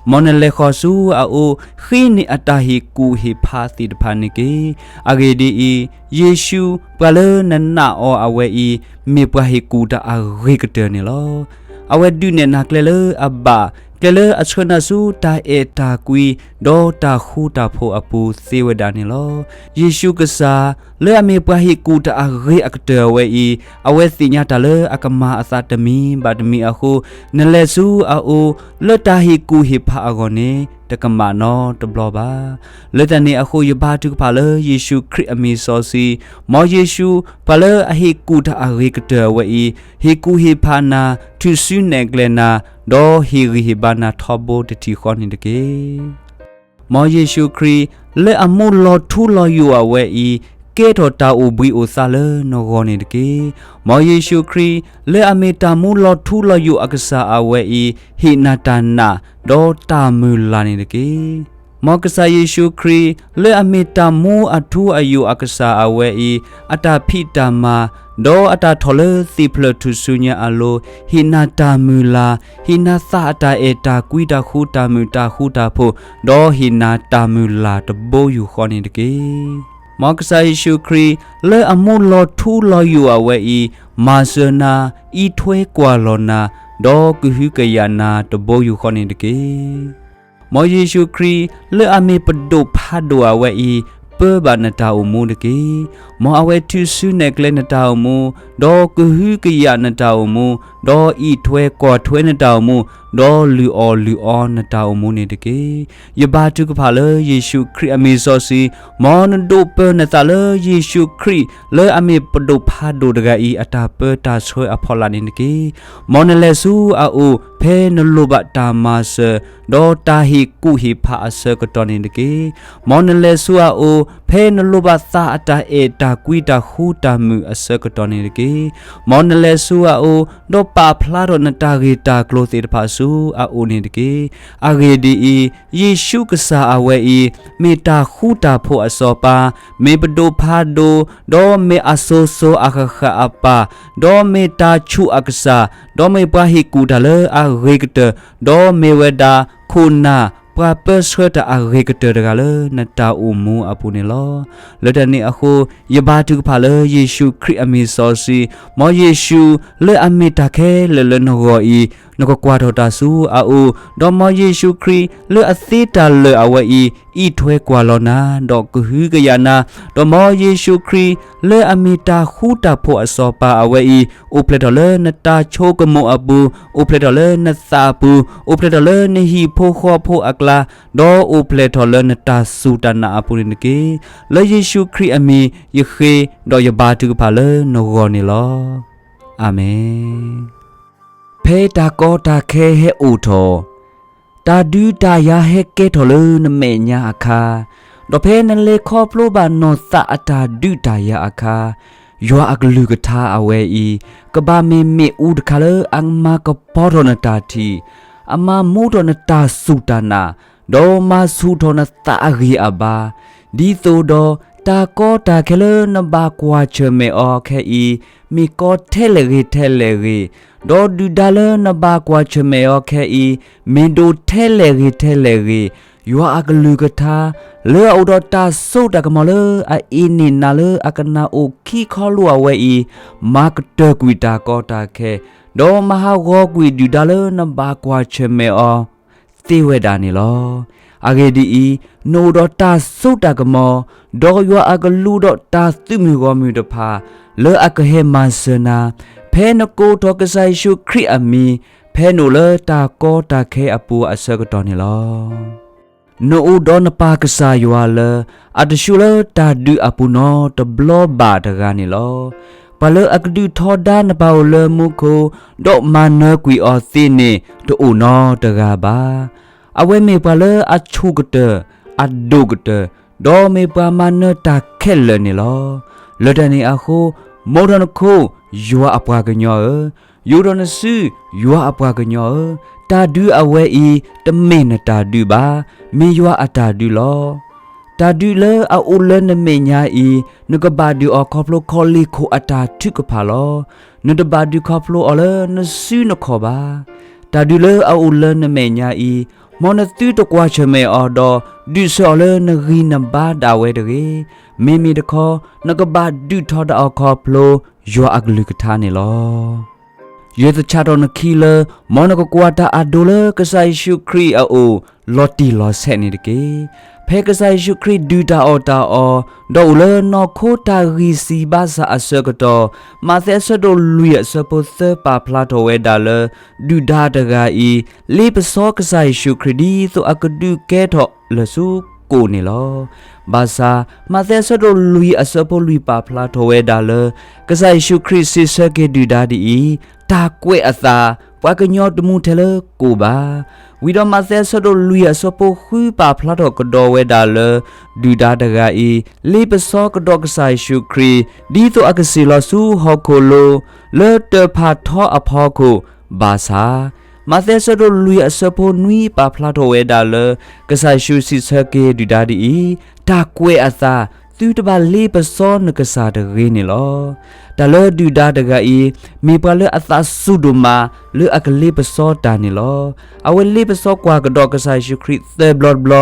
မ်နလဲၤဃီၤဆူအအိၣ်, ဃ့န့ၢ်အတၢ်ဟ့ၣ်ကူၣ်ဟ့ၣ်ဖးသ့ၣ်တဖၣ်န့ၣ်တက့ၢ်. အဂ့ၢ်ဒ်အံၤ, ယ့ၣ်ၡူး, ပှၤလၢနနာ်အီၤအဝဲအံၤ, မ့ၢ်ပှၤဟ့ၣ်ကူၣ်တၢ်အဂ့ၤကတၢၢ်န့ၣ်လီၤ. အဝဲဒုးနဲၣ်နၤကျဲလၢအဘၣ်, ကျဲလၢအဆှၢနၤဆူတၢ်အဲၣ်တၢ်ကွံ ဒီးတၢ်ဃူတၢ်ဖိးအပူၤသ့ဝဲဒၣ်န့ၣ်လီၤ. ယ့ၣ်ၡူးကစၢ် လၢအမ့ၢ်ပှၤဟ့ၣ်ကူၣ်တၢ်အဂ့ၤအကတၢၢ်အဝဲအံၤ, အဝဲသ့ၣ်ညါတၢ်လၢအကမၤအသးတမံၤဘၣ်တမံၤအဃိ, နလဲၤဆူအအိၣ် လၢတၢ်ဟ့ၣ်ကူၣ်ဟ့ၣ်ဖးအဂီၢ်န့ၣ် တကမၣ်နီတဘျီဘၣ်. လၢတၢ်န့ၣ်အဃိ ယဘါထုကဖၣ်လၢယ့ၣ်ၡူးခရံာ်အမံၤစီဆှံ, မ်ယ့ၣ်ၡူး ပှၤလၢအဟ့ၣ်ကူၣ်တၢ်အဂ့ၤကတၢၢ်အဝဲအံၤ ဟ့ၣ်ကူၣ်ဟ့ၣ်ဖးနၤ, ထုးစုနဲၣ်ကျဲနၤ, ဒီးဟ့ၣ်ဂံၢ်ဟ့ၣ်ဘါနၤထီဘိတထံၣ်ဃီန့ၣ်တက့ၢ်. မ်ယ့ၣ်ၡူးခရံာ် လၢအမူလီၤထူလီၤယိာ်အဝဲအံၤ ကဲထီၣ်တၢ်အိၣ်ဘှံးအိၣ်သါလၢနဂီၢ်န့ၣ်တက့ၢ်. မ်ယ့ၣ်ၡူးခရံာ် လၢအမ့ၢ်တၢ်မူလီၤထူလီၤယိာ်အကစၢ်အဝဲအံၤ ဟ့ၣ်နၤတၢ်နာ် ဒီးတၢ်မုၢ်လၢ်န့ၣ်တက့ၢ်. မ်ကစၢ်ယ့ၣ်ၡူးခရံာ် လၢအမ့ၢ်တၢ်မူအထူအယိာ်အကစၢ်အဝဲအံၤ အတၢ်ဖံးတၢ်မၤ ဒီးအတၢ်ထီၣ်လၢသ့ၣ်ဖျၢၣ်ထူၣ်စုညါအလိၤ ဟ့ၣ်နၤတၢ်မုၢ်လၢ်, ဟ့ၣ်နၤသးအတၢ်အဲၣ်တၢ်ကွံတၢ်ဃူတၢ်မုာ်တၢ်ဃူတၢ်ဖိး, ဒီးဟ့ၣ်နၤတၢ်မုၢ်လၢ်တဘိယူၢ်ဃီန့ၣ်တက့ၢ်. မ်ကစၢ်ယ့ၣ်ၡူးခရံာ် လၢအမူလီၤထူလီၤယိာ်အဝဲအံၤ မၤစၢၤနၤ, အံးထွဲကွၢ်လီၤနၤ, ဒီးကဟုကယာ်နၤတဘိယူၢ်ဃီန့ၣ်တက့ၢ်. မ်ယ့ၣ်ၡူးခရံာ် လၢအမ့ၢ်ပဒိၣ်ဖးဒိၣ်အဝဲအံၤ ပၢဘၣ်နတၢ်အိၣ်မူတက့ၢ်. မ်အဝဲထုးစုနဲၣ်ကျဲနတၢ်အိၣ်မူ, ဒီးကဟုကယာ်နတၢ်အိၣ်မူ, ဒီးအံးထွဲကွၢ်ထွဲနတၢ်အိၣ်မူ, ဒီးလုၢ်အီၣ်လုၢ်အီနတၢ်အိၣ်မူန့ၣ်တက့ၢ်. ယဘါထုကဖၣ်လၢယ့ၣ်ၡူးခရံာ်အမံၤစီဆှံ, မ်နဒိးပၢနသးလၢယ့ၣ်ၡူးခရံာ် လၢအမ့ၢ်ပဒိၣ်ဖးဒိၣ်တဂၤအံၤ အတၢ်ပၢတၢ်ဆှၢအဖီလာ်န့ၣ်တက့ၢ်. မ်နလဲၤဆူအအိၣ် ဖဲနလိၣ်ဘၣ်တၢ်မၤစၢၤ ဒီးတၢ်ဟ့ၣ်ကူၣ်ဟ့ၣ်ဖးအဆၢကတီၢ်န့ၣ်တက့ၢ်. မ်နလဲၤဆူအအိၣ် ဖဲနလိၣ်ဘၣ်သးအတၢ်အဲၣ်တၢ်ကွံတၢ်ဃူတၢ်မုာ်အဆၢကတီၢ်န့ၣ်တက့ၢ်. မ်နလဲၤဆူအအိၣ် ဒီးပာ်ဖျါထီၣ်နတၢ်ဂ့ၢ်တၢ်ကျိၤသ့ၣ်တဖၣ်ဆူအအိၣ်န့ၣ်တက့ၢ်. အဂ့ၢ်ဒ်အံၤ, ယ့ၣ်ၡူးကစၢ်အဝဲအံၤ မ့ၢ်တၢ်ဃူတၢ်ဖိးအစီၤပၤ, မ့ၢ်ပဒိၣ်ဖးဒိၣ်, ဒီးမ့ၢ်အစိၤစိၤအဃၣ်ဃၣ်အပၢ်, ဒီးမ့ၢ်တၢ်ဆူးအကစၢ်, ဒီးမ့ၢ်ပှၤဟ့ၣ်ကူၣ်တၢ်လၢအဂ့ၤကတၢၢ်, ဒီးမ့ၢ်ဝဲဒၣ်ခိၣ်နၢ် ပှၤပၢဆှၢတၢ်အဂ့ၤကတၢၢ်တဂၤလၢနတၢ်အိၣ်မူအပူၤန့ၣ်လီၤ. လၢတၢ်န့ၣ်အဃိ, ယဘါထုကဖၣ်လၢယ့ၣ်ၡူးခရံာ်အမံၤစီဆှံ, မ်ယ့ၣ်ၡူးလၢအမ့ၢ်တၢ်ခဲလၢာ်လၢနဂီၢ်အံၤ, နကကွၢ်ထီၣ်တၢ်ဆူအအိၣ်, ဒီးမ်ယ့ၣ်ၡူးခရံာ်လၢအသ့တၢ်လၢာ်အဝဲအံၤ အံးထွဲကွၢ်လီၤနၤ, ဒီးကဟုကယာ်နၤ, ဒီးမ်ယ့ၣ်ၡူးခရံာ် လၢအမ့ၢ်တၢ်ဃူတၢ်ဖိးအစီၤပၤအဝဲအံၤ အိၣ်ဖျဲၣ်ထီၣ်လၢနတၢ်ဆိကမိၣ်အပူၤ, အိၣ်ဖျဲၣ်ထီၣ်လၢနသးအပူၤ, အိၣ်ဖျဲၣ်ထီၣ်လၢနဟံၣ်ဖိဃီဖိအကျါ, ဒီးအိၣ်ဖျဲၣ်ထီၣ်လၢနတၢ်စူၢ်တၢ်နာ်အပူၤန့ၣ်တက့ၢ်. လၢယ့ၣ်ၡူးခရံာ်အမံၤ ယဃ့ဒီးယဘါထုကဖၣ်လၢနဂီၢ်န့ၣ်လီၤ. အၤမ့ၣ်. ဖဲတၢ်ကီတၢ်ခဲဟဲအိၣ်ထီၣ်, တၢ်ဒုးတၢ်ယၤဟဲကဲထီၣ်လၢနမဲာ်ညါအခါ, ဒီးဖဲနလဲၤခီဖျိဘၣ်နီၢ်သးအတၢ်ဒုးတၢ်ယၤအခါ, ယွၤအကလုၢ်ကထါအဝဲအံၤ ကဘၣ်မ့ၢ်မ့ၣ်အူတခါလၢအမၤကပီၤထီၣ်နတၢ်ထံၣ်, အမၤမူထီၣ်နတၢ်စူၢ်တၢ်နာ်, ဒီးမၤဆူၣ်ထီၣ်နသးအဂံၢ်အဘါ, ဒ်သိးဒီးတၢ်ကီတၢ်ခဲလၢနဘၣ်ကွၢ်ဆၢၣ်မဲာ်အီၤခဲအံၤ မ့ၢ်ကီထဲလဲၣ်ဂ့ၤထဲလဲၣ်ဂ့ၤ, ဒီးဒုၣ်ဒါလၢနဘၣ်ကွၢ်ဆၢၣ်မဲာ်အီၤခဲအံၤ မ့ၢ်ဒိၣ်ထဲလဲၣ်ဂ့ၤထဲလဲၣ်ဂ့ၤ, ယွၤအကလုၢ်ကထါ လၢအအိၣ်ဒီးတၢ်စိတၢ်ကမီၤလၢအအ့ၣ်န့ၢ်နၤလၢအကနၣ်အိၣ်ခံခီလိာ်အဝဲအံၤ မၤကတၢၢ်ကွံာ်တၢ်ကီတၢ်ခဲ, ဒီးမၤဟးဂီၤကွံာ်ဒုၣ်ဒါလၢနဘၣ်ကွၢ်ဆၢၣ်မဲာ်အီၤ သ့ဝဲဒၣ်န့ၣ်လီၤ. အဂ့ၢ်ဒ်အံၤ, နအိၣ်ဒီးတၢ်စိတၢ်ကမီၤ, ဒီးယွၤအကလူးဒီးတၢ်သုးမုၢ်ဂီၢ်မုၢ်တဖၣ် လၢအကဟဲမၤစၢၤနၤ, ဖဲနကိးထီၣ်ကစၢ်ယ့ၣ်ၡူးခရံာ်အမံၤ, ဖဲနအိၣ်လၢတၢ်ကီတၢ်ခဲအပူၤအဆၢကတီၢ်န့ၣ်လီၤ. နအိၣ်ဒီးနပၢ်ကစၢ်ယွၤလၢ အတဆူလၢတၢ်ဒုးအပူၤနီတဘျီဘၣ်တဂၤန့ၣ်လီၤ. ပှၤလၢအကဒုးထီဒါနပၢ်အိၣ်လၢမူခိၣ်, ဒီးမၤနၢၤကွံာ်အီၤသ့န့ၣ် တအိၣ်နီတဂၤဘၣ်. အဝဲမ့ၢ်ပှၤလၢအဆူၣ်ကတၢၢ်, အဒိၣ်ကတၢၢ်, ဒီးမ့ၢ်ပှၤမၤနၢၤတၢ်ခဲလၢာ်န့ၣ်လီၤ. လၢတၢ်န့ၣ်အဃိ, မိၢ်ဒီးနခိၣ်, ယွၤအပှၤကညီဧၢ, ယိၤဒီးနစု, ယွၤအပှၤကညီဧၢ, တၢ်ဒုးအဝဲအံၤ တမ့ၢ်နတၢ်ဒုးဘၣ်, မ့ၢ်ယွၤအတၢ်ဒုးလီၤ. တၢ်ဒုးလၢအအိၣ်လၢနမဲာ်ညါအံၤ, နကဘၣ်ဒုးအီၤခီဖျိခီလ့ၣ်ခိၣ်အတၢ်ထုကဖၣ်လီၤ. နတဘၣ်ဒုးခီဖျိအီၤလၢနစုနခီၣ်ဘၣ်. တၢ်ဒုးလၢအအိၣ်လၢနမဲာ်ညါအံၤ, မ်နသုတကွၢ်ဆၢၣ်မဲာ်အီၤဒီး ဒုးဆၢအီၤလၢနဂံၢ်နဘါဒၣ်ဝဲတဂ့ၤ. မ့မ့ၢ်တခီ, နကဘၣ်ဒုးထီဒါအီၤခီဖျိ ယွၤအကလုၢ်ကထါန့ၣ်လီၤ. ယသဆၣ်ထီၣ်နခံလၢ မ်နကကွၢ်တၢ်အဒိလၢကစၢ်ယ့ၣ်ၡူးခရံာ်အအိၣ် လီၤတံၢ်လီၤဆဲးန့ၣ်တက့ၢ်. ဖဲကစၢ်ယ့ၣ်ၡူးခရံာ်ဒုၣ်တၢ်အီၣ်တၢ်အီ ဒီးအိၣ်လၢနီၢ်ခိတၢ်ဂံၢ်စၢ်ဘါစၢ်အဆၢကတီၢ်, မးသဲအဆၢဒိၣ်လွံၢ်အဆၢဖိသၢပာ်ဖျါထီၣ်ဝဲဒၣ်လၢ ဒုၣ်ဒါတဂၤအံၤ လ့ပစီကစၢ်ယ့ၣ်ၡူးခရံာ် ဒ်သိးအကဒုးကဲထီၣ်လၢာ်ဆူကိၣ်န့ၣ်လီၤ. ဘၣ်ဆၣ် မးသဲအဆၢဒိၣ်လွံၢ်အဆၢဖိလွံၢ်ပာ်ဖျါထီၣ်ဝဲဒၣ်လၢ ကစၢ်ယ့ၣ်ၡူးခရံာ်စံးဆၢက့ၤဒုၣ်ဒါဒ်အံၤ, တၢ်ကွဲးအသး, ပှၤကညီတမူထဲလၢကိၣ်ဘၣ်. ဝံၤဒီးမးသဲအဆၢဒိၣ်လွံၢ်အဆၢဖိဃုပာ်ဖျါထီၣ်ကဒီးဝဲဒၣ်လၢ ဒုၣ်ဒါတဂၤအံၤ လ့ပစီကဒီးကစၢ်ယ့ၣ်ၡူးခရံာ် ဒ်သိးအကစံၣ်လီၤဆူဟီၣ်ခိၣ်လိၤ လၢတၢ်ဖးထီအဖီခိၣ်, ဘၣ်ဆၣ် မးသဲအဆၢဒိၣ်လွံၢ်အဆၢဖိနွံပာ်ဖျါထီၣ်ဝဲဒၣ်လၢ ကစၢ်ယ့ၣ်ၡူးစံးဆၢက့ၤဒုၣ်ဒါဒ်အံၤ, တၢ်ကွဲးအသး, သုတဘၣ်လ့ပစီနကစၢ်တဂ့ၤန့ၣ်လီၤ. တၢ်လၢဒုၣ်ဒါတဂၤအံၤ မ့ၢ်ပှၤလၢအသးစူၢ်ဒိၣ်မးလၢအကလ့ပစီတၢ်န့ၣ်လီၤ. အဝဲလ့ပစီကွၢ်ကဒီးကစၢ်ယ့ၣ်ၡူးခရံာ်သၢဘျီတဘျီ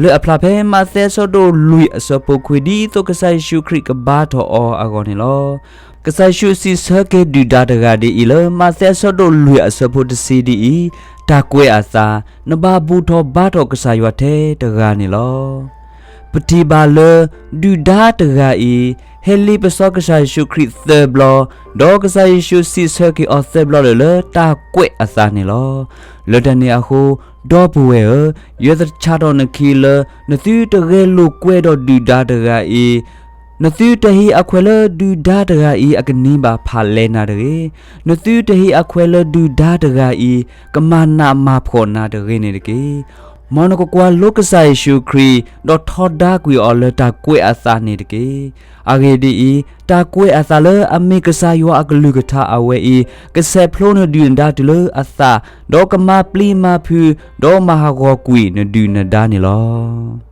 လၢအဖျါဖဲမးသဲအဆၢဒိၣ်လွံၢ်အဆၢဖိခွံ ဒ်သိးကစၢ်ယ့ၣ်ၡူးခရံာ်ကဘါထီၣ်အီၤအဂီၢ်န့ၣ်လီၤ. ကစၢ်ယ့ၣ်ၡူးစံးဆၢက့ၤဒုၣ်ဒါတဂၤဒ်အံၤလၢ မးသဲအဆၢဒိၣ်လွံၢ်အဆၢဖိတဆံဒ်အံၤ, တၢ်ကွဲးအသး, နဘၣ်ဘူၣ်ထီၣ်ဘါထီၣ်ကစၢ်ယွၤထဲတဂၤန့ၣ်လီၤ. ပထံၣ်ဘၣ်လၢ ဒုၣ်ဒါတဂၤအံၤ ဟဲလ့ပစီကစၢ်ယ့ၣ်ၡူးခရံာ်သၢဘျီ, ဒီးကစၢ်ယ့ၣ်ၡူးစံးဆၢက့ၤအီၤသၢဘျီလၢာ်လၢတၢ်ကွဲးအသးန့ၣ်လီၤ. လၢတၢ်န့ၣ်အဃိ, ဒီပုၢ်ဝဲၢ်ဧၢ, ယသဆၣ်ထီၣ်နခံလၢ နသုတဂဲၤလိာ်ကွဲဒီးဒုၣ်ဒါတဂၤအံၤ, နသုတဟ့ၣ်အခွဲးလၢဒုၣ်ဒါတဂၤအံၤအကနံၤဘၣ်ဖးလဲၢ်နၤတဂ့ၤ, နသုတဟ့ၣ်အခွဲးလၢဒုၣ်ဒါတဂၤအံၤ ကမၤနးမၤဖှီၣ်နၤတဂ့ၤန့ၣ်တက့ၢ်. မ်နကကွၢ်လိကစၢ်ယ့ၣ်ၡူးခရံာ် ဒီးထီဒါကွံာ်အီၤလၢတၢ်ကွဲးအသးန့ၣ်တက့ၢ်. အဂ့ၢ်ဒ်အံၤ, တၢ်ကွဲးအသးလၢအမ့ၢ်ကစၢ်ယွၤအကလုၢ်ကထါအဝဲအံၤ ကဆဲးဖျိနဒုၣ်နဒါတုၤလၢအသး, ဒီးကမၤပျံၤမၤဖုး, ဒီးမၤဟးဂီၤကွံာ်နဒုၣ်နဒါန့ၣ်လီၤ.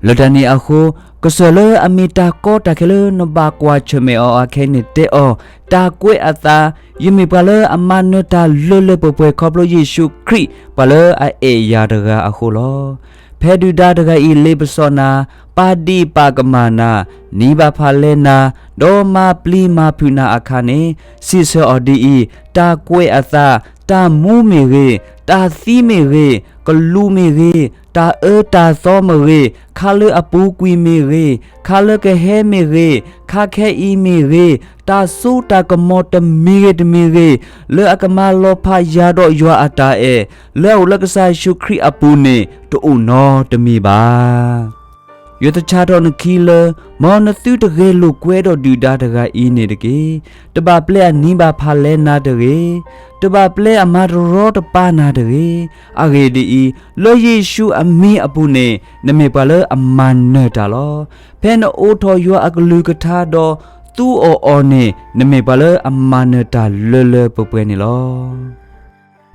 လၢတၢ်န့ၣ်အဃိ, ကစၢၢ်လၢအမ့ၢ်တၢ်ကီတၢ်ခဲလၢနဘၣ်ကွၢ်ဆၢၣ်မဲာ်အီၤအခဲအံၤန့ၣ်တဲအီၤ, တၢ်ကွဲးအသး, ယမ့ၢ်ပှၤလၢအမၤနၢၤတၢ်လၢလၢပှဲၤပှဲၤခီဖျိယ့ၣ်ၡူးခရံာ် ပှၤလၢအအဲၣ်ယၤတဂၤအဃိလီၤ. ဖဲဒုၣ်ဒါတဂၤအံၤလ့ပစီနၤ, ပာ်ဒ့ၣ်ပာ်ကမၣ်နၤ, နံၤဘၣ်ဖးလဲၢ်နၤ, ဒီးမၤပျံၤမၤဖုးနၤအခါန့ၣ်, စံးဆၢအီၤဒ်အံၤ, တၢ်ကွဲးအသး, တၢ်မူမ့ၢ်ဂ့ၤ, တၢ်သံမ့ၢ်ဂ့ၤ, ကလူးမ့ၢ်ဂ့ၤ, တၢ်အၢတၢ်သီမ့ၢ်ဂ့ၤ, ခါလၢအပူၤကွံာ်မ့ၢ်ဂ့ၤ, ခါလၢကဟဲမ့ၢ်ဂ့ၤ, ခါခဲအံၤမ့ၢ်ဂ့ၤ, တၢ်စိတၢ်ကမီၤတမံၤဂ့ၤတမံၤဂ့ၤ, လၢအကမၤလီၤဖးယၤဒီးယွၤအတၢ်အဲၣ်, လၢအအိၣ်လၢကစၢ်ယ့ၣ်ၡူးခရံာ်အပူၤန့ၣ် တအိၣ်နီတမံၤဘၣ်. ယသဆၣ်ထီၣ်နခံလၢ မ်နသုတဂဲၤလိာ်ကွဲဒီးဒုၣ်ဒါတဂၤအံၤန့ၣ်တက့ၢ်. တဘၣ်ပျဲအနံၤဘၣ်ဖးလဲၢ်နၤတဂ့ၤ, တဘၣ်ပျဲအမၤတရီတပါနၤတဂ့ၤ. အဂ့ၢ်ဒ်အံၤ, လၢယ့ၣ်ၡူးအမံၤအပူၤန့ၣ် နမ့ၢ်ပှၤလၢအမၤနၢၤတၢ်လီၤ. ဖဲနအိးထီၣ်ယွၤအကလုၢ်ကထါဒီးသူအီၤအီၤန့ၣ် နမ့ၢ်ပှၤလၢအမၤနၢၤတၢ်လၢလၢပှဲၤပှဲၤန့ၣ်လီၤ.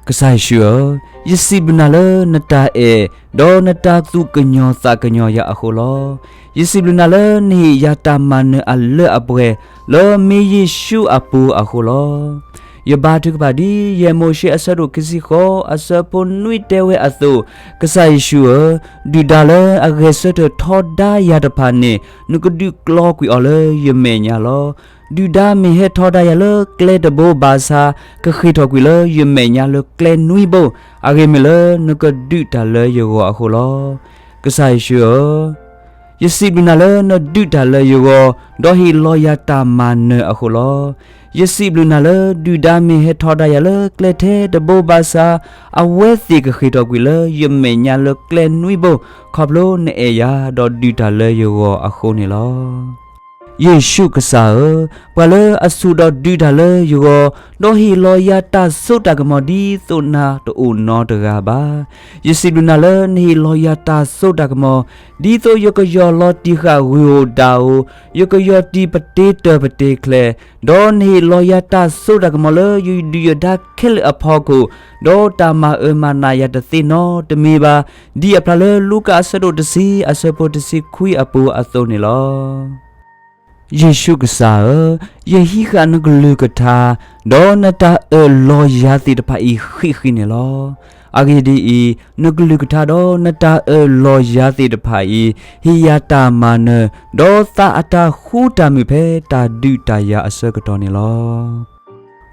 ကစၢ်ယ့ၣ်ၡူးဧၢ, ယစံးဘျုးနၤလၢနတၢ်အဲၣ်, ဒီးနတၢ်သူၣ်ကညီၤသးကညီၤယၤအဃိလီၤ. ယစံးဘျုးနၤလၢနဟ့ၣ်ယၤတၢ်မၤနၢၤအလၢအပှဲၤ လၢမ့ၢ်ယ့ၣ်ၡူးအပူၤအဃိလီၤ. ယဘါထုကဖၣ်ဒ်ယဲၢ်မိၤၡ့အဆၢဒိၣ်ခံဆံဃိး အဆၢဖိနွံတဲဝဲအသိး, ကစၢ်ယ့ၣ်ၡူးဧၢ, ဒုၣ်ဒါလၢအဂဲၤဆၢထၢၣ်ထီဒါယၤတဖၣ်န့ၣ် နကဒုးကျီကွံာ်အီၤလၢယမဲာ်ညါလီၤ. ဒုၣ်ဒါမ့ၢ်ဟဲထီဒါယၤလၢကျဲတဘိဘၣ်ဆၣ်, ကဃ့ၢ်ထီၣ်ကွံာ်လၢယမဲာ်ညါလၢကျဲနွံဘိ, အဂ့ၢ်မ့ၢ်လၢနကဒုးတၢ်လၢယဂီၢ်အဃိလီၤ. ကစၢ်ယ့ၣ်ၡူးဧၢ, ယစံးဘျုးနၤလၢနဒုးတၢ်လၢယဂီၢ်, ဒီးဟ့ၣ်လီၤယၤတၢ်မၤနၢၤအဃိလီၤ. ယစံးဘျုးနၤလၢ ဒုၣ်ဒါမ့ၢ်ဟဲထီဒါယၤလၢကျဲထဲတဘိဘၣ်ဆၣ်, အဝဲသ့ၣ်ကဃ့ၢ်ထီၣ်ကွံာ်လၢယမဲာ်ညါလၢကျဲနွံဘိ, ခီဖျိနအဲၣ်ယၤဒီးဒုးတၢ်လၢယဂီၢ်အဃိန့ၣ်လီၤ. ယ့ၣ်ၡူးကစၢ်ဧၢ, ပှၤလၢအဆူၣ်ဒီးဒုးတၢ်လၢယဂီၢ်, ဒီးဟ့ၣ်လီၤယၤတၢ်စိတၢ်ကမီၤဒ်သိးနၤတအိၣ်နီတဂၤဘၣ်. ယစံးဘျုးနၤလၢနဟ့ၣ်လီၤယၤတၢ်စိတၢ်ကမီၤ, ဒ်သိးယကယီၢ်လီၤတံၢ်ဃာ်ဂုၢ်ဧိၤဒၣ်ဧိၤ, ယကယီၢ်တံၢ်ပတ့တၢၢ်ပတ့ချဲး, ဒီးနဟ့ၣ်လီၤယၤတၢ်စိတၢ်ကမီၤလၢယဒုၣ်ယဒါခဲလၢာ်အဖီခိၣ်, ဒီးတၢ်မၤအၢမၤနးယၤတသ့နီတမံၤဘၣ်, ဒ်အဖျါလၢလူၤကၣ်အဆၢဒိၣ်တဆံအဆၢဖိတဆံခွံအပူၤအသိးန့ၣ်လီၤ. ယ့ၣ်ၡူးကစၢ်ဧၢ, ယဟံးဃာ်နကလုၢ်ကထါ, ဒီးနတၢ်အၢၣ်လီၤယၤသ့ၣ်တဖၣ်အံၤဃံးဃံးန့ၣ်လီၤ. အဂ့ၢ်ဒ်အံၤ, နကလုၢ်ကထါဒီးနတၢ်အၢၣ်လီၤယၤသ့ၣ်တဖၣ်အံၤ, ဟ့ၣ်ယၤတၢ်မၤနၢၤ, ဒီးသးအတၢ်ဃူတၢ်မုာ်ဖဲတၢ်ဒုးတၢ်ယၤအဆၢကတီၢ်န့ၣ်လီ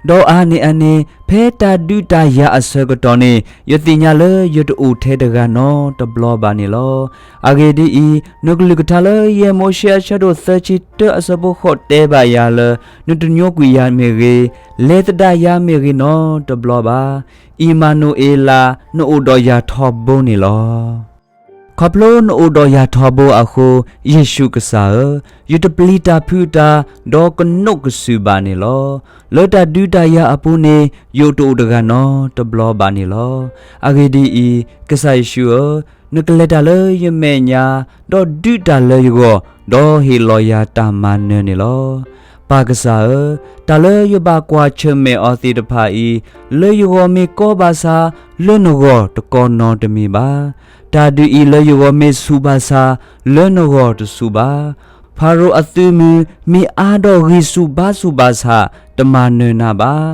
ၤ. ဒီးအါန့ၢ်အန့ၣ် ဖဲတၢ်ဒုးတၢ်ယၤအဆၢကတီၢ်န့ၣ် ယသ့ၣ်ညါလၢယတအိၣ်ထဲတဂၤနီတဘျီဘၣ်န့ၣ်လီၤ. အဂ့ၢ်ဒ်အံၤ, နကလုၢ်ကထါလၢယဲၢ်မိၤၡ့အဆၢဒိၣ်သၢဆံတၢအဆၢဖိဃိးတဲဘၣ်ယၤလၢ နတညိကွံာ်ယၤမ့ၢ်ဂ့ၤ, လဲၤသဒၣ်ယၤမ့ၢ်ဂ့ၤနီတဘျီဘၣ်. အံၣ်မၤနူၤအ့လး နအိၣ်ဒီးယၤထီဘိန့ၣ်လီၤ. ခီဖျိနအိၣ်ဒီးယၤထီဘိအဃိ, ယ့ၣ်ၡူးကစၢ်ဧၢ, ယတပျံၤတၢ်ဖုးတၢ်, ဒီးကနိးကစုာ်ဘၣ်န့ၣ်လီၤ. လၢတၢ်ဒုးတၢ်ယၤအပူၤန့ၣ် ယတအိၣ်တဂၤနီတဘျီဘၣ်န့ၣ်လီၤ. အဂ့ၢ်ဒ်အံၤ, ကစၢ်ယ့ၣ်ၡူးဧၢ, နကလဲၤတၢ်လၢယမဲာ်ညါ, ဒီးဒုးတၢ်လၢယဂီၢ်, ဒီးဟ့ၣ်လီၤယၤတၢ်မၤနၢၤန့ၣ်လီၤ. ပၢ်ကစၢ်ဧၢ, တၢ်လၢယဘၣ်ကွၢ်ဆၢၣ်မဲာ်အီၤသ့ၣ်တဖၣ်အံၤ, လၢယဂီၢ်မ့ၢ်ကီဘၣ်ဆၣ်, လၢနဂီၢ်တကီၢ်နီတမ့ၢ်ဘၣ်. တၢ်ဒုးအံၤလၢယဂီၢ်မ့ၢ်ဆူၣ်ဘၣ်ဆၣ်, လၢနဂီၢ်တဆူၣ်ဘၣ်. ဖၤရိၤအသုးမုၢ်မ့ၢ်အါဒီးဂံၢ်ဆူၣ်ဘါဆူၣ်ဘၣ်ဆၣ်, တမၤနၢၤနၤဘၣ်.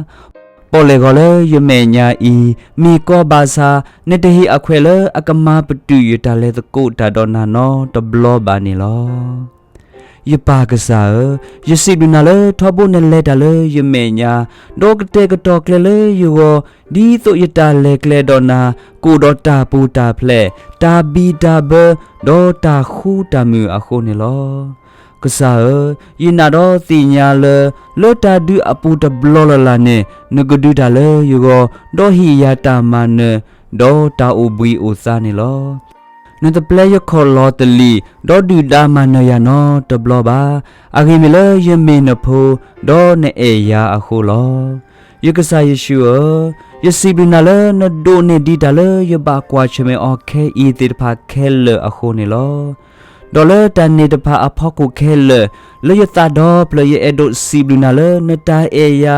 ပီၣ်လဲၣ်ဂီၤလၢယမဲာ်ညါအံၤ, မ့ၢ်ကီဘၣ်ဆၣ်, နတဟ့ၣ်အခွဲးလၢအကမၤပတုာ်ယတၢ်လဲၤသကိးတၢ်ဒီးနၤနီတဘျီဘၣ်န့ၣ်လီၤ. ယပၢ်ကစၢ်ဧၢ, ယစံးဘျုးနၤလၢထီဘိနလဲၤတၢ်လၢယမဲာ်ညါ, ဒီးကတဲာ်ကတီၤကျဲလၢယဂီၢ်, ဒ်သိးယတၢ်လဲၤကျဲဒီးနၤ, ကအိၣ်ဒီးတၢ်ပူၤတၢ်ဖျဲး, တၢ်ဘံၣ်တၢ်ဘၢ, ဒီးတၢ်ဃူတၢ်မုာ်အဃိန့ၣ်လီၤ. ကစၢ်ဧၢ, ယနာ်ဒီးသ့ၣ်ညါလၢ လၢတၢ်ဒုးအပူၤတဘျီလၢ်လၢ်န့ၣ် နကဒုးတၢ်လၢယဂီၢ်, ဒီးဟ့ၣ်ယၤတၢ်မၤနၢၤ, ဒီးတၢ်အိၣ်ဘှံးအိၣ်သါန့ၣ်လီၤ. နတပျဲယခီၣ်လီၤတလံာ်, ဒီးဒုၣ်ဒါမၤနၢၤယၤနီတဘျီဘၣ်. အဂ့ၢ်မ့ၢ်လၢယမ့ၢ်နဖိ, ဒီးနအဲၣ်ယၤအဃိလီၤ. ယကစၢ်ယ့ၣ်ၡူးဧၢ, ယစံးဘျုးနၤလၢနဒိးန့ၢ်ဒံးတၢ်လၢယဘၣ်ကွၢ်ဆၢၣ်မဲာ်အီၤခဲအံၤသ့ၣ်တဖၣ်ခဲလၢာ်အဃိန့ၣ်လီၤ. ဒီးလၢတၢ်န့ၣ်တဖၣ်အဖီခိၣ်ခဲလၢာ်, လၢယသးဒီဖျၢၣ်ယအဲၣ်ဒိးစံးဘျုးနၤလၢနတၢ်အဲၣ်ယၤ,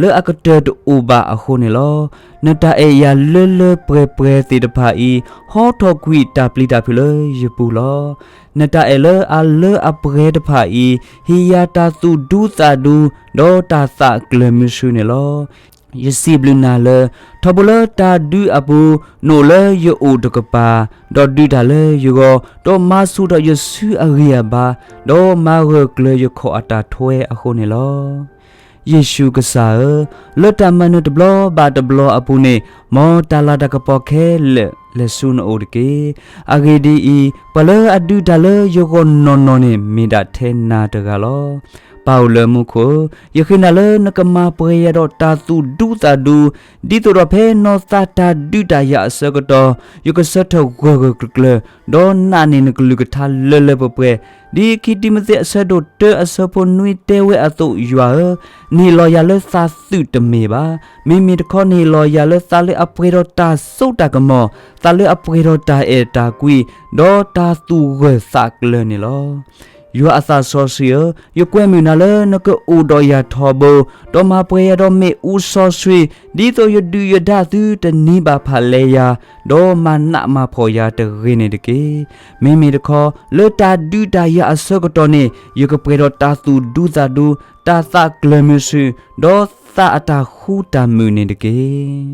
လၢအကတၢၢ်တအိၣ်ဘၣ်အဃိန့ၣ်လီၤ. နတၢ်အဲၣ်ယၤလၢလၢပှဲၤပှဲၤသ့ၣ်တဖၣ်အံၤ, ဟီထီၣ်ကွံာ်တၢ်ပျံၤတၢ်ဖုးလၢယပူၤလီၤ. နတၢ်အဲၣ်လၢအလၢအပှဲၤတဖၣ်အံၤ, ဟ့ၣ်ယၤတၢ်သူၣ်ဒူသးဒူ, ဒီးတၢ်သးကျၢၤမုဆူန့ၣ်လီၤ. ယစံးဘျုးနၤလၢ ထီဘိလၢတၢ်ဒုးအပူၤ, နအိၣ်လၢယအိၣ်တကပၤ, ဒီးဒုးတၢ်လၢယဂီၢ်, ဒီးမၤဆူၣ်ထီၣ်ယစုအဂံၢ်အဘါ, ဒီးမၤဂၢၢ်ကျၢၤယခီၣ်အတၢ်ထွဲအဃိန့ၣ်လီၤ. ယ့ၣ်ၡူးကစၢ်ဧၢ, လၢတၢ်မၤနၢၤတဘျီဘၣ်တဘျီအပူၤန့ၣ်, မ်တၢ်လၤတၢ်ကပီၤခဲလၢာ်လဲၤဆူနအိၣ်တက့ၢ်. အဂ့ၢ်ဒ်အံၤ, ပှၤလၢအဒုးတၢ်လၢယဂီၢ်နီၢ်နီၢ်န့ၣ် မ့ၢ်ဒၣ်ထဲနၤတဂၤလီၤ. ပၢ်အိၣ်လၢမူခိၣ်ဧၢ, ယဃ့နၤလၢနကမၤပှဲၤယၤဒီးတၢ်သူၣ်ဒူသးဒူ, ဒ်သိးဒီးဖဲနီၢ်သးတၢ်ဒုးတၢ်ယၤအဆၢကတီၢ်, ယကဆၢထၢၣ်ဂၢၢ်ဂၢၢ်ကျၢၤကျၢၤ, ဒီးနာ်န့ၢ်နကလုၢ်ကထါလၢလၢပှဲၤပှဲၤ, ဒ်ခံတံၤမသ့းအဆၢဒိၣ်တၢအဆၢဖိနွံတဲဝဲအသိး, ယွၤဧၢ, နဟ့ၣ်လီၤယၤလၢသးသုးတမ့ၢ်ဘၣ်. မ့မ့ၢ်တခီနဟ့ၣ်လီၤယၤလၢသးလၢအပှဲၤဒီးတၢ်စိတၢ်ကမီၤ, သးလၢအပှဲၤဒီးတၢ်အဲၣ်တၢ်ကွံ, ဒီးတၢ်သူၣ်ဂၢၢ်သးကျၢၤန့ၣ်လီၤ. ယွၤအသးစီဆှံဧၢ, ယကွဲမုာ်နၤလၢနကအိၣ်ဒီးယၤထီဘိ, ဒီးမၤပှဲၤယၤဒီးမ့ၣ်အူစီဆှံ, ဒ်သိးယဒုၣ်ယဒါသုတနံၤဘၣ်ဖၣ်လဲယၤ, ဒီးမၤနးမၤဖှီၣ်ယၤတဂ့ၤန့ၣ်တက့ၢ်. မ့မ့ၢ်တခီ, လၢတၢ်ဒုးတၢ်ယၤအဆၢကတီၢ်န့ၣ်, ယကပှဲၤဒီးတၢ်သူၣ်ဒူသးဒူ, တၢ်သးကျၢၤမုဆူၣ်, ဒီးသးအတၢ်ဃူတၢ်မုာ်န့ၣ်တက့ၢ်.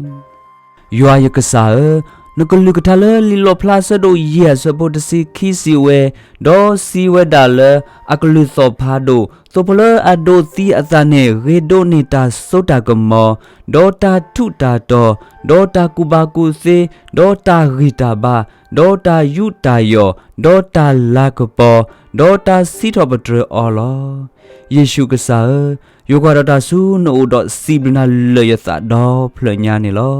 ယွၤယကစၢ်ဧၢ, နကလုၢ်ကထါလၢလံာ်လီၣ်ဖျါအဆၢဒိၣ်ယဲၢ်အဆၢဖိတဆံခံစံးဝဲ, ဒီးစံးဝဲဒၣ်လၢအကလုၢ်သီၣ်ဖးဒိၣ်, သိးဖိလၢအဒိးသံအသးန့ၣ် ဂ့ၤဒိးန့ၢ်တၢ်စိတၢ်ကမီၤ, ဒီးတၢ်ထူးတၢ်တီၤ, ဒီးတၢ်ကူၣ်ဘၣ်ကူၣ်သ့, ဒီးတၢ်ဂံၢ်တၢ်ဘါ, ဒီးတၢ်ယူးတၢ်ယီၣ်, ဒီးတၢ်လၤကပီၤ, ဒီးတၢ်စံးထီၣ်ပတြၢၤအီၤလီၤ. ယ့ၣ်ၡူးကစၢ်ဧၢ, ယကွၢ်ဒီးတၢ်ဆူနအိၣ်ဒီးစံးဘျုးနၤလၢာ်ယသးဒီဖျၢၣ်ညါန့ၣ်လီၤ.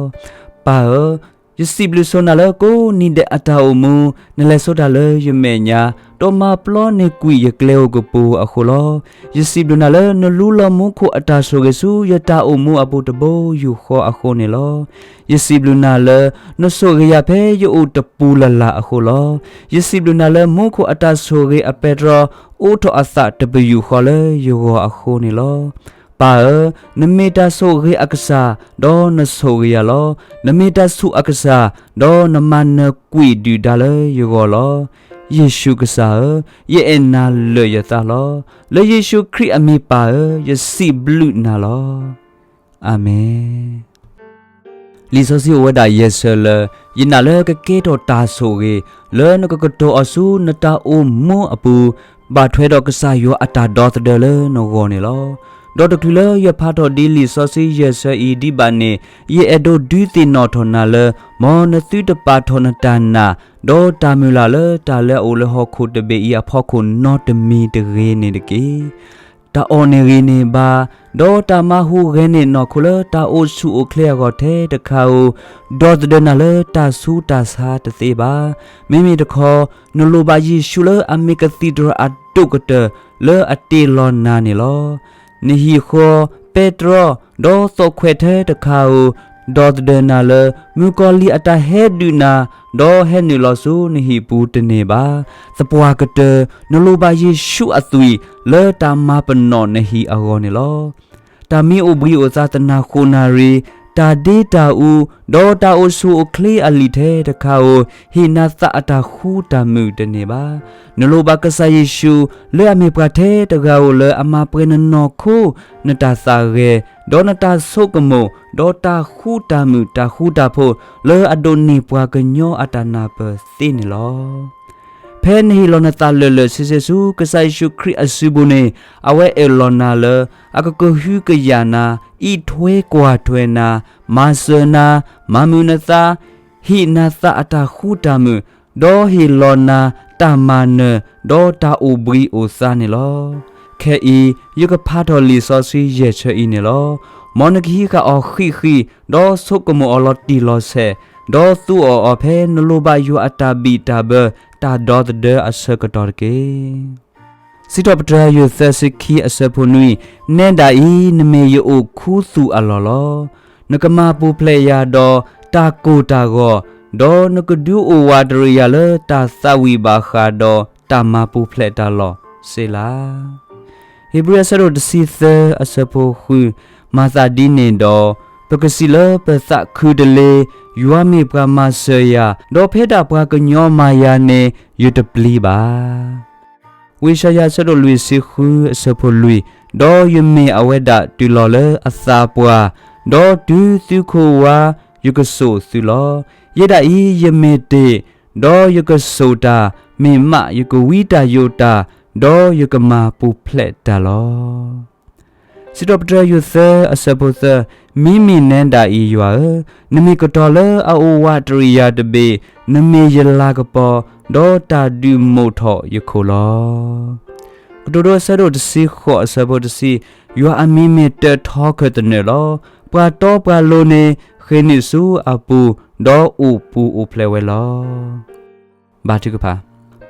ပၢ်ဧၢ, ယစံးဘျုးဆိနၤလၢကိးနံၤဒဲးအတၢ်အိၣ်မူ, နလဲၤဆိတၢ်လၢယမဲာ်ညါ, ဒီးမၤပျီန့ၢ်ကွံာ်ယကျဲဧိၤကပူၤအဃိလီၤ. ယစံးဘျုးနၤလၢနလူလီၤမူခိၣ်အတၢ်ဆိၣ်ဂ့ၤဆူယတၢ်အိၣ်မူအပူၤတဘိယူၢ်ဃီအဃိန့ၣ်လီၤ. ယစံးဘျုးနၤလၢ နဆိၣ်ဂ့ၤယၤဖဲယအိၣ်တပူၤလၢ်လၢ်အဃိလီၤ. ယစံးဘျုးနၤလၢမူခိၣ်အတၢ်ဆိၣ်ဂ့ၤအပဲတြီ အိးထီၣ်အသးတပယူာ်ဃီလၢယဂီၢ်အဃိန့ၣ်လီၤ. ပၢ်ဧၢ, နမ့ၢ်တၢ်ဆိၣ်ဂ့ၤအကစၢ်, ဒီးနဆိၣ်ဂ့ၤယၤလီၤ. နမ့ၢ်တၢ်ဆူၣ်အကစၢ်, ဒီးနမၤနၢၤကွံာ်ဒုၣ်ဒါလၢယဂီၢ်လီၤ. ယ့ၣ်ၡူးကစၢ်ဧၢ, ယအဲၣ်နၤလၢာ်ယသးလီၤ. လၢယ့ၣ်ၡူးခရံာ်အမံၤပၢ်ဧၢ, ယစံးဘျုးနၤလီၤ. အၤမ့ၣ်. လံာ်စီဆှံအိၣ်ဝဲဒၣ်ယဲၢ်ဆၢလၢ ယနာ်လၢကကဲထီၣ်တၢ်ဆိၣ်ဂ့ၤ လၢနကကတီၤအီၤဆူနတၢ်အိၣ်မူအပူၤ, ဘၣ်ထွဲဒီးကစၢ်ယွၤအတၢ်ဒီသဒၢလၢနဂီၢ်န့ၣ်လီၤ. ဒီးတချုးလၢယဖးထီၣ်ဒ်လံာ်စီဆှံယဲၢ်ဆၢအံၤဒံးဘၣ်န့ၣ်, ယအဲၣ်ဒိးဒုးသ့ၣ်နီၣ်ထီၣ်နၤလၢ မ်နသုတပာ်ထီၣ်နတၢ်နာ်, ဒီးတၢ်မုၢ်လၢ်လၢတၢ်လၢအအိၣ်လၢဟီၣ်ခိၣ်တဘ့ၣ်အံၤအဖီခိၣ်နီတမံၤတဂ့ၤန့ၣ်တက့ၢ်. တၢ်အီၣ်န့ၣ်ဂ့ၤန့ၢ်ဘၣ်, ဒီးတၢ်မၤဟူးဂဲၤန့ၢ်နီၢ်ခိလၢတၢ်အိၣ်ဆူၣ်အိၣ်ချ့အဂီၢ်ထဲတခါဧိၤ, ဒီသဒၢနၤလၢတၢ်ဆူးတၢ်ဆါတသ့ဘၣ်. မ့မ့ၢ်တခီ, နလိၣ်ဘၣ်ယ့ၣ်ၡူးလၢအမ့ၢ်ကသံၣ်တြၢ်အဒိၣ်ကတၢၢ်လၢအတ့လီၤနၤန့ၣ်လီၤ. နဟံၣ်ဃီ, ပဲတြီ, ဒီးသီၣ်ခွဲးထဲတခါဧိၤ, ဒီသဒၢနၤလၢ မုၣ်ကီၤလံၢ်အတၢ်ဟဲဒုးနၤ, ဒီးဟဲနုာ်လီၤဆူနဟံၣ်ပူၤတန့ၢ်ဘၣ်. သပှၢ်ကတၢၢ် နလိၣ်ဘၣ်ယ့ၣ်ၡူးအသွံၣ်လၢတၢ်မၤပနီၣ်နဟံၣ်အဂီၢ်န့ၣ်လီၤ. တၢ်မ့ၢ်အိၣ်ဘှံးအိၣ်သါသနၢ်ဃိးနၣ်ရံၣ်, တၢ်ဒ့တၢ်အူ, ဒီးတၢ်အိၣ်ဆူၣ်အိၣ်ချ့အလံာ်ထဲတခါဧိၤ, ဟ့ၣ်နၤသးအတၢ်ဃူတၢ်မုာ်တန့ၢ်ဘၣ်. နလိၣ်ဘၣ်ကစၢ်ယ့ၣ်ၡူး လၢအမ့ၢ်ပှၤထဲတဂၤဧိၤလၢအမၤပှဲၤနနီၢ်ခိ, နတၢ်သးဂဲၤ, ဒီးနတၢ်ဆိကမိၣ်, ဒီးတၢ်ဃူတၢ်မုာ်တၢ်ဃူတၢ်ဖိးလၢအဒိးန့ၢ်ပှၤကညီအတၢ်နၢ်ပၢၢ်သ့န့ၣ်လီၤ. ဖဲနဟ့ၣ်လီၤနသးလၢာ်လၢာ်ဆ့ဆ့ဆူကစၢ်ယ့ၣ်ၡူးခရံာ်အစုပူၤန့ၣ်, အဝဲအၢၣ်လီၤနၤလၢ အကကဟုကယာ်နၤ, အံးထွဲကွၢ်ထွဲနၤ, မၤစၢၤနၤ, မၤမုာ်နသး, ဟ့ၣ်နၤသးအတၢ်ဃူတၢ်မုာ်, ဒီးဟ့ၣ်လီၤနၤတၢ်မၤနၢၤ, ဒီးတၢ်အိၣ်ဘှံးအိၣ်သါန့ၣ်လီၤ. ခဲအံၤ ယကဖးထီၣ်လံာ်စီဆှံယဲၢ်ဆၢအံၤန့ၣ်လီၤ. မ်နကဟံးဃာ်အီၤဃံးဃံး, ဒီးဆိကမိၣ်အီၤလီၤတံၢ်လီၤဆဲး, ဒီးသူအီၤအီၤဖဲနလိၣ်ဘၣ်ယွၤအတၢ်ဘံၣ်တၢ်ဘၢ, တၢ်ဒီသဒၢအဆၢကတီၢ်တက့ၢ်. စံးထီၣ်ပတြၢၤယိၤသၢဆံခံအဆၢဖိနွံ, နဲဒၣ်အံၤ နမ့ၢ်ယအိၣ်ခူသူၣ်အလီၢ်လီၤ. နကမၤပူၤဖျဲးယၤဒီးတၢ်ကိၢ်တၢ်ဂီၤ, ဒီးနကဒုးအိၣ်ဝးတရံးယၤလၢတၢ်သးဝံၣ်ဘၣ်ဃးဒီးတၢ်မၤပူၤဖျဲးတၢ်လီၢ်, စ့လး. ဧ့ၤဘြံၤအဆၢဒိၣ်တဆံသၢအဆၢဖိဃု, မၤသးဒ်န့ၣ်ဒီး, ပကစံးလၢပသးခုတလ့, ယွၤမ့ၢ်ပှၤမၤစၢၤယၤ, ဒီးဖဲဒၣ်ပှၤကညီမၤယၤန့ၣ်, ယတပျံၤဘၣ်. ဝံယၡါယၤအဆၢဒိၣ်လွံၢ်ဆံဃုအဆၢဖိလွံၢ်, ဒီးယမ့ၢ်အဝဲဒၣ်တုၤလီၤလၢအသးပှၢ်, ဒီးတုၤသုးခိၣ်ဝါ, ယကစိာ်သုလီၤ. ယဲဒၣ်အံၤ ယမ့ၢ်တ့ၢ်, ဒီးယကစိာ်တၢ်, မ့ၢ်မးယကဝံတၢ်ယိးတၢ်, ဒီးယကမၤပူၤဖျဲးတၢ်လီၤ. စံးထီၣ်ပတြၢၤယိၤသၢအဆၢဖိသၢ, မ့မ့ၢ်နဲဒၣ်အံၤယွၤဧၢ, နမ့ၢ်ကတီၤလၢအအိၣ်ဝးတရံးယၤတဘ့ၣ်, နမ့ၢ်ယလၤကပီၤ, ဒီးတၢ်ဒုးမိာ်ထီၣ်ယခိၣ်လီၤ. ကတိၤဒိအဆၢဒိၣ်တဆံဃိးအဆၢဖိတဆံ, ယွၤအမံၤမ့ၢ်တၢထီခၢၣ်သနၢၣ်လီၤ. ပှၤတီပှၤလိၤန့ၣ်, ဃ့ၢ်နုာ်ဆူအပူၤ, ဒီးအိၣ်ပူၤအိၣ်ဖျဲးဝဲလီၤ. ဘါထုကဖၣ်.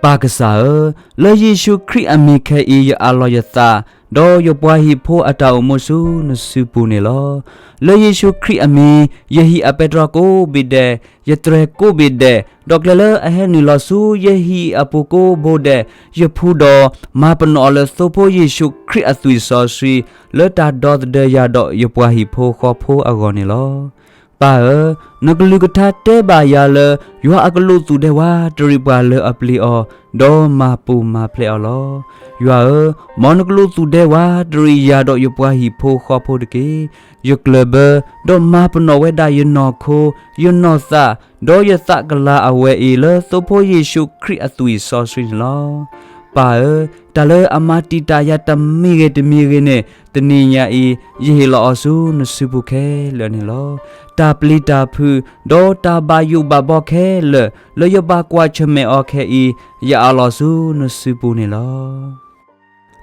ပၢ်ကစၢ်ဧၢ, လၢယ့ၣ်ၡူးခရံာ်အမံၤခဲအံၤ ယအးလီၤယသး, ဒီးယပှၤဟံၣ်ဖိအတၢ်အိၣ်မူဆူနစုပူၤန့ၣ်လီၤ. လၢယ့ၣ်ၡူးခရံာ်အမံၤ, ယဟံၣ်အပဲတြီကိးဘ့ၣ်ဒဲး, ယတြဲၤကိးဘ့ၣ်ဒဲး, ဒီးကျဲလၢအဟဲနုာ်လီၤဆူယဟံၣ်အပူၤကိးဘိဒဲး, ယဖှူဒီးမၤပနီၣ်အီၤလၢသိဖိယ့ၣ်ၡူးခရံာ်အသွံၣ်စီဆှံ, လၢတၢ်ဒီသဒၢယၤဒီးယပှၤဟံၣ်ဖိဃီဖိအဂီၢ်န့ၣ်လီၤ. ပၢ်ဧၢ, နကလုၢ်ကထါတဲဘၣ်ယၤလၢ ယွၤအကလူးသူၣ်ဒဲဝးတရံးပှၤလၢအပျံၤအီၤ, ဒီးမၤပူၤမၤဖျဲးအီၤလီၤ. ယွၤဧၢ, မ်နကလူးသူၣ်ဒဲဝးတရံးယၤဒီးယပှၤဟံၣ်ဖိဃီဖိတက့ၢ်. ယကျၢၢ်ဘၢ, ဒီးမၤပနီၣ်ဝဲဒၣ်ယနီၢ်ခိ, ယနီၢ်သး, ဒီးယသးကလၤအဝဲအံၤ လၢသိဖိယ့ၣ်ၡူးခရံာ်အသွံၣ်စီဆှံန့ၣ်လီၤ. ပၢ်ဧၢ, တၢ်လၢအမၤတံာ်တာ်ယၤတမံၤဂ့ၤတမံၤဂ့ၤန့ၣ်, တနံၤညါအံၤ, ယဟ့ၣ်လီၤအီၤဆူနစုပူၤခဲလၢာ်န့ၣ်လီၤ. တၢ်ပျံၤတၢ်ဖုး, ဒီးတၢ်ဘၣ်ယိၣ်ဘၣ်ဘီခဲလၢာ်, လၢယဘၣ်ကွၢ်ဆၢၣ်မဲာ်အီၤခဲအံၤ, ယအးလီၤဆူနစုပူၤန့ၣ်လီၤ.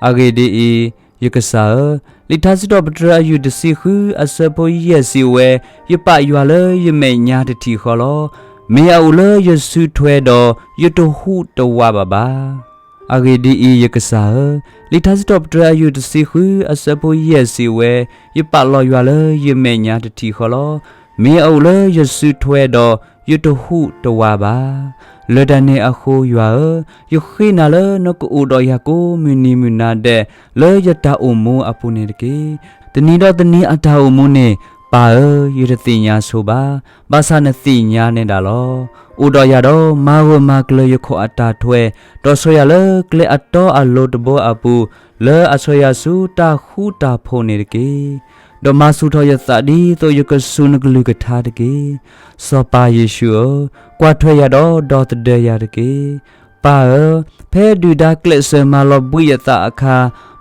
အဂ့ၢ်ဒ်အံၤ, ယကစၢ်ဧၢ, လံာ်ထါစံးထီၣ်ပတြၢၤအယုၢ်တဆံဃုအဆၢဖိယဲၢ်စံးဝဲ, ယပာ်ယွၤလၢယမဲာ်ညါတထံၣ်ဃီလီၤ. မ့ၢ်အအိၣ်လၢယစုထွဲဒီး, ယတဟူးတဝးဘၣ်ဘၣ်. အဂ့ၢ်ဒ်အံၤ, ယကစၢ်ဧၢ, လံာ်ထါစံးထီၣ်ပတြၢၤအယုၢ်တဆံဃုအဆၢဖိယဲၢ်စံးဝဲ, ယပာ်လီၤယွၤလၢယမဲာ်ညါတထံၣ်ဃီလီၤ. မ့ၢ်အအိၣ်လၢယစုထွဲဒီး, ယတဟူးတဝးဘၣ်. လၢတၢ်န့ၣ်အဃိယွၤဧၢ, ယဃ့နၤလၢနကအိၣ်ဒီးယၤကိးမုၢ်နံၤမုၢ်နၤဒဲး, လၢယတၢ်အိၣ်မူအပူၤန့ၣ်တက့ၢ်. တနံၤဒီးတနံၤအတၢ်အိၣ်မူန့ၣ်, ပၢ်ဧၢ, ယတသ့ၣ်ညါဆိဘၣ်, ဘၣ်ဆၣ်နသ့ၣ်ညါနဲဒၣ်လီၤ. အိၣ်ဒီးယၤဒီးမၤဂၢၢ်မၤကျၢၤယခိၣ်အတၢ်ထွဲ, ဒီးဆိၣ်ယၤလၢကျဲအတီအလိၤတဘိအပူၤ, လၢအဆိၣ်ယၤဆူတၢ်ဃူတၢ်ဖိးန့ၣ်တက့ၢ်. ဒီးမၤဆူၣ်ထီၣ်ယသးဒ်သိးယကစူၢ်နကလုၢ်ကထါတက့ၢ်. စီၤပၤယ့ၣ်ၡူးဧၢ, ကွၢ်ထွဲယၤဒီးဒီသဒၢယၤတက့ၢ်. ပၢ်ဧၢ, ဖဲဒုၣ်ဒါကျဲးစၢးမၤလီၤဘှံးယသးအခါ,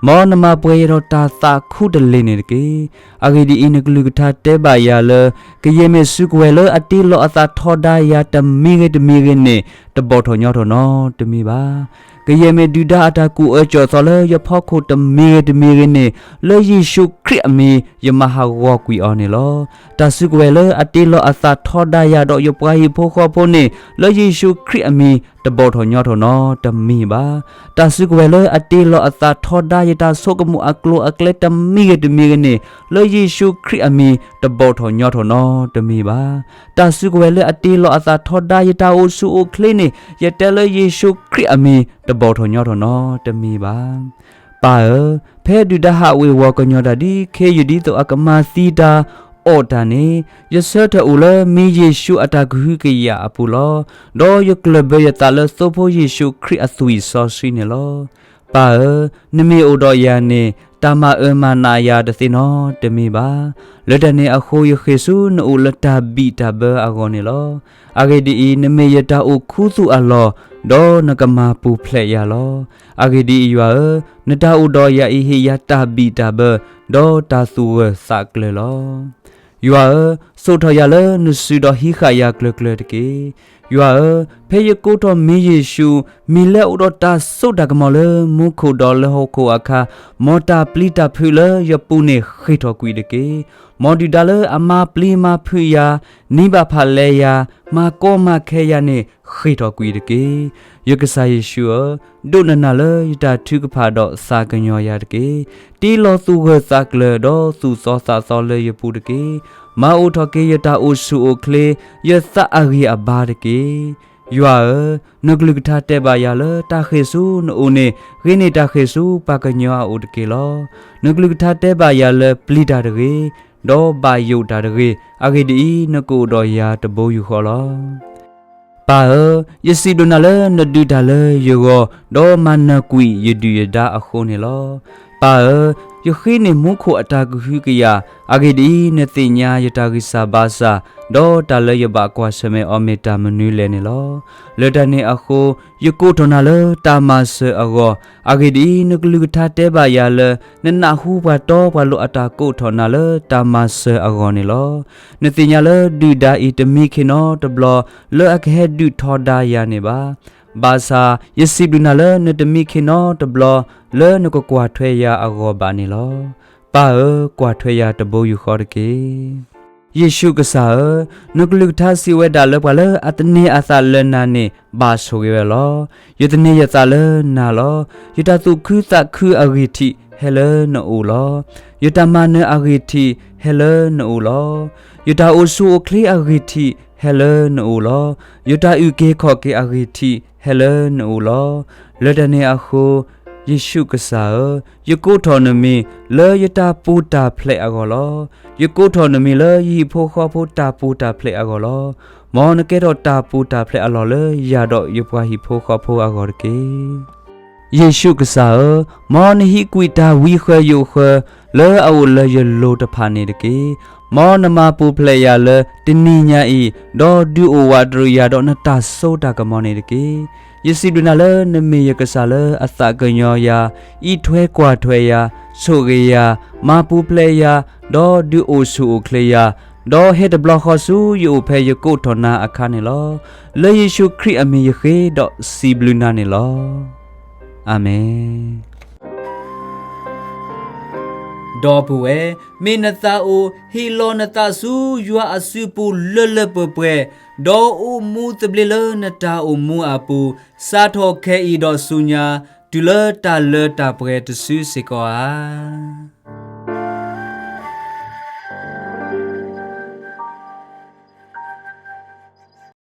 မ်နမၤပှဲၤယဲဒီးတၢ်သးခူတလ့ၢ်န့ၣ်တက့ၢ်. အဂ့ၢ်ဒ်အံၤ, နကလုၢ်ကထါတဲဘၣ်ယၤလၢ ကယဲၢ်မ့ၢ်စုကဝဲၤလၢအတ့လီၤအသးထီဒါယၤတမံၤဂ့ၤတမံၤဂ့ၤန့ၣ် တဘီၣ်ထီၣ်ညီထီၣ်နီတမံၤဘၣ်. ကယဲၢ်မ့ၢ်ဒုၣ်ဒါအတၢ်ကူၣ်အၢကူၣ်သီလၢယဖီခိၣ်တမံၤဂ့ၤတမံၤဂ့ၤန့ၣ်, လၢယ့ၣ်ၡူးခရံာ်အမံၤ ယမၤဟးဂီၤကွံာ်အီၤန့ၣ်လီၤ. တၢ်စုကဝဲၤလၢအတ့လီၤအသးထီဒါယၤဒီးယပှၤဟံၣ်ဖိဃီဖိန့ၣ်, လၢယ့ၣ်ၡူးခရံာ်အမံၤ တဘီၣ်ထီၣ်ညီထီၣ်နီတမံၤဘၣ်. တၢ်စုကဝဲၤလၢအတ့လီၤအသးထီဒါယတၢ်ဆိကမိၣ်အကျိၤအကျဲတမံၤဂ့ၤတမံၤဂ့ၤန့ၣ်, လၢယ့ၣ်ၡူးခရံာ်အမံၤ တဘီၣ်ထီၣ်ညီထီၣ်နီတမံၤဘၣ်. တၢ်စုကဝဲၤလၢအတ့လီၤအသးထီဒါယတၢ်အိၣ်ဆူၣ်အိၣ်ချ့န့ၣ်, ယတဲလၢယ့ၣ်ၡူးခရံာ်အမံၤ တဘီၣ်ထီၣ်ညီထီၣ်နီတမံၤဘၣ်. ပၢ်ဧၢ, ဖဲဒုၣ်ဒါဟးဝ့ၤဝီၤကညီၤတၢ်ဒ်ခ့ယုၢ်ဒ်သိးအကမၤသံတၢ် အီၣ်တၢ်န့ၣ်, ယဆၢထၢၣ်အိၣ်လၢမံၤယ့ၣ်ၡူးအတၢ်ကဟုကယာ်အပူၤလီၤ. ဒီးယကျၢၢ်ဘၢယသးလၢသိဖိယ့ၣ်ၡူးခရံာ်အသွံၣ်စီဆှံန့ၣ်လီၤ. ပၢ်ဧၢ, နမ့ၢ်အိၣ်ဒီးယၤန့ၣ်, တၢ်မၤအၢမၤနးယၤတသ့နီတမံၤဘၣ်. လၢတၢ်န့ၣ်အဃိ, ယဃ့ၢ်ဆူနအိၣ်လၢတၢ်ဘံၣ်တၢ်ဘၢအဂီၢ်န့ၣ်လီၤ. အဂ့ၢ်ဒ်အံၤ, နမ့ၢ်ယတၢ်အိၣ်ခူသူၣ်အလီၢ်, ဒီးနကမၤပူၤဖျဲးယၤလီၤ. အဂ့ၢ်ဒ်အံၤ, ယွၤဧၢ, နတၢ်အိၣ်ဒီးယၤအံၤဟ့ၣ်ယၤတၢ်ဘံၣ်တၢ်ဘၢ, ဒီးတၢ်သူၣ်ဂၢၢ်သးကျၢၤလီၤ. ယွၤဧၢ, စိာ်ထီၣ်ယၤလၢနစုဒီးဟံးဃာ်ယၤကျၢၤကျၢၤတက့ၢ်. ယွၤဧၢ, ဖဲယကိးထီၣ်မံၤယ့ၣ်ၡူး, မံၤလၢအိၣ်ဒီးတၢ်စိတၢ်ကမီၤလၢမူခိၣ်ဒီးလၢဟီၣ်ခိၣ်အခါ, မ်တၢ်ပျံၤတၢ်ဖုးလၢယပူၤန့ၣ်ဃ့ၢ်ထီၣ်ကွံာ်တက့ၢ်. မ်ဒုၣ်ဒါလၢအမၤပျံၤမၤဖုးယၤ, နံၤဘၣ်ဖးလဲယၤ, မၤကီမၤခဲယၤန့ၣ် ဃ့ၢ်ထီၣ်ကွံာ်တက့ၢ်. ယကစၢ်ယ့ၣ်ၡူးဧၢ, ဒိးနနၢ်လၢယတၢ်ထုကဖၣ်ဒီးသးကညီၤယၤတက့ၢ်. တ့လီၤသူၣ်ဂၢၢ်သးကျၢၤဒီးသူၣ်သီသးသီလၢယပူၤတက့ၢ်. မၤအိၣ်ထီၣ်က့ၤယတၢ်အိၣ်ဆူၣ်အိၣ်ချ့, ယသးအဂံၢ်အဘါတက့ၢ်. ယွၤဧၢ, နကလုၢ်ကထါတဲဘၣ်ယၤလၢတၢ်ဃ့ၢ်ဆူနအိၣ်န့ၣ် ဂ့ၤန့ၢ်တၢ်ဃ့ၢ်ဆူပှၤကညီအအိၣ်တက့ၢ်လီၤ. နကလုၢ်ကထါတဲဘၣ်ယၤလၢပျံၤတၢ်တဂ့ၤ, ဒီးဘၣ်ယိၣ်တၢ်တဂ့ၤ, အဂ့ၢ်ဒ်အံၤ, နကအိၣ်ဒီးယၤတဘိယူၢ်ဃီလီၤ. ပၢ်ဧၢ, ယစံးဘျုးနၤလၢနဒုးတၢ်လၢယဂီၢ်, ဒီးမၤနၢၤကွံာ်ယဒုၣ်ယဒါအဃိန့ၣ်လီၤ. ပၢ်ဧၢ, ယဃ့န့ၢ်မူခိၣ်အတၢ်ကဟုကယာ်, အဂ့ၢ်ဒ်အံၤ, နသ့ၣ်ညါယတၢ်ဂံၢ်စၢ်ဘါစၢ်, ဒီးတၢ်လၢယဘၣ်ကွၢ်ဆၢၣ်မဲာ်အီၤမ့ၢ်တၢ်မနုၤလဲၣ်န့ၣ်လီၤ. လၢတၢ်န့ၣ်အဃိ, ယကိးထီၣ်နၤလၢတၢ်မၤစၢၤအဂီၢ်, အဂ့ၢ်ဒ်အံၤ, နကလုၢ်ကထါတဲဘၣ်ယၤလၢ နနၢ်ဟူပှၤတီပှၤလိၤအတၢ်ကိးထီၣ်နၤလၢတၢ်မၤစၢၤအဂီၢ်န့ၣ်လီၤ. နသ့ၣ်ညါလၢဒုၣ်ဒါအံၤတမံခ့နီတဘျီ လၢအကဟဲဒုးထီဒါယၤန့ၣ်ဘၣ်. ဘၣ်ဆၣ်, ယစံးဘျုးနၤလၢနတမံခ့နီတဘျီ လၢနကကွၢ်ထွဲယၤအဂီၢ်ဘၣ်န့ၣ်လီၤ. ပၢ်ဧၢ, ကွၢ်ထွဲယၤတဘိယူၢ်ဃီတက့ၢ်. ယ့ၣ်ၡူးကစၢ်ဧၢ, နကလုၢ်ကထါစံးဝဲဒၣ်လၢပှၤလၢအသန့ၤအသးလၢနၤန့ၣ် ဘၣ်ဆိၣ်ဂ့ၤဝဲလီၤ. ယသန့ၤယသးလၢနၤလီၤ. ယတၢ်သူၣ်ခုသးခုအဂံၢ်ထံးဟဲလၢနအိၣ်လီၤ. ယတၢ်မၤနၢၤအဂံၢ်ထံးဟဲလၢနအိၣ်လီၤ. ယတၢ်အိၣ်ဆူၣ်အိၣ်ချ့အဂံၢ်ထံးဟဲလၢနအိၣ်လီၤ. ယတၢ်အုၣ်က့ၤခီၣ်က့ၤအဂံၢ်ထံးဟဲလၢနအိၣ်လီၤ. လၢတၢ်န့ၣ်အဃိ, ယ့ၣ်ၡူးကစၢ်ဧၢ, ယကိးထီၣ်နမံၤလၢယတၢ်ပူၤတၢ်ဖျဲးအဂီၢ်လီၤ. ယကိးထီၣ်နမံၤလၢယဟံၣ်ဖိဃီဖိတၢ်ပူၤတၢ်ဖျဲးအဂီၢ်လီၤ. မ်နကဲထီၣ်တၢ်ပူၤတၢ်ဖျဲးအလီၢ်လၢယၤဒီးယပှၤဟံၣ်ဖိဃီဖိအဂီၢ်တက့ၢ်. ယ့ၣ်ၡူးကစၢ်ဧၢ, မ်နဟံးကွံာ်တၢ်ဝံဃၢယိးဃၢ လၢအအိၣ်လၢယလိၤတဖၣ်န့ၣ်တက့ၢ်. မ်နမၤပူၤဖျဲးယၤလၢတနံၤညါအံၤ, ဒီးဒုးအိၣ်ဝးတရံးယၤဒီးနတၢ်စိတၢ်ကမီၤန့ၣ်တက့ၢ်. ယစံးဘျုးနၤလၢနမ့ၢ်ယကစၢ်လၢအသးကညီၤယၤ, အံးထွဲကွၢ်ထွဲယၤ, ဆိၣ်ဂ့ၤယၤ, မၤပူၤဖျဲးယၤ, ဒီးဒုးအိၣ်ဆူၣ်အိၣ်ချ့ယၤ, ဒီးဟဲတဘျီဃီဆူယအိၣ်ဖဲယကိးထီၣ်နၤအခါန့ၣ်လီၤ. လၢယ့ၣ်ၡူးခရံာ်အမံၤယဃ့ဒီးစံးဘျုးနၤန့ၣ်လီၤ. အၤမ့ၣ်. ဒီပုၢ်ဝဲၢ်, မ့ၢ်နသးအိၣ်ဟ့ၣ်လီၤနသးဆူယွၤအစုပူၤလၢလၢပှဲၤပှဲၤ, ဒီးအိၣ်မူသဘျ့လၢနတၢ်အိၣ်မူအပူၤ, စးထီၣ်ခဲအံၤဒီးဆူညါ, တုၤလၢတၢ်လၢတၢ်ပှဲၤတစုစ့ၢ်ကီးဧါ.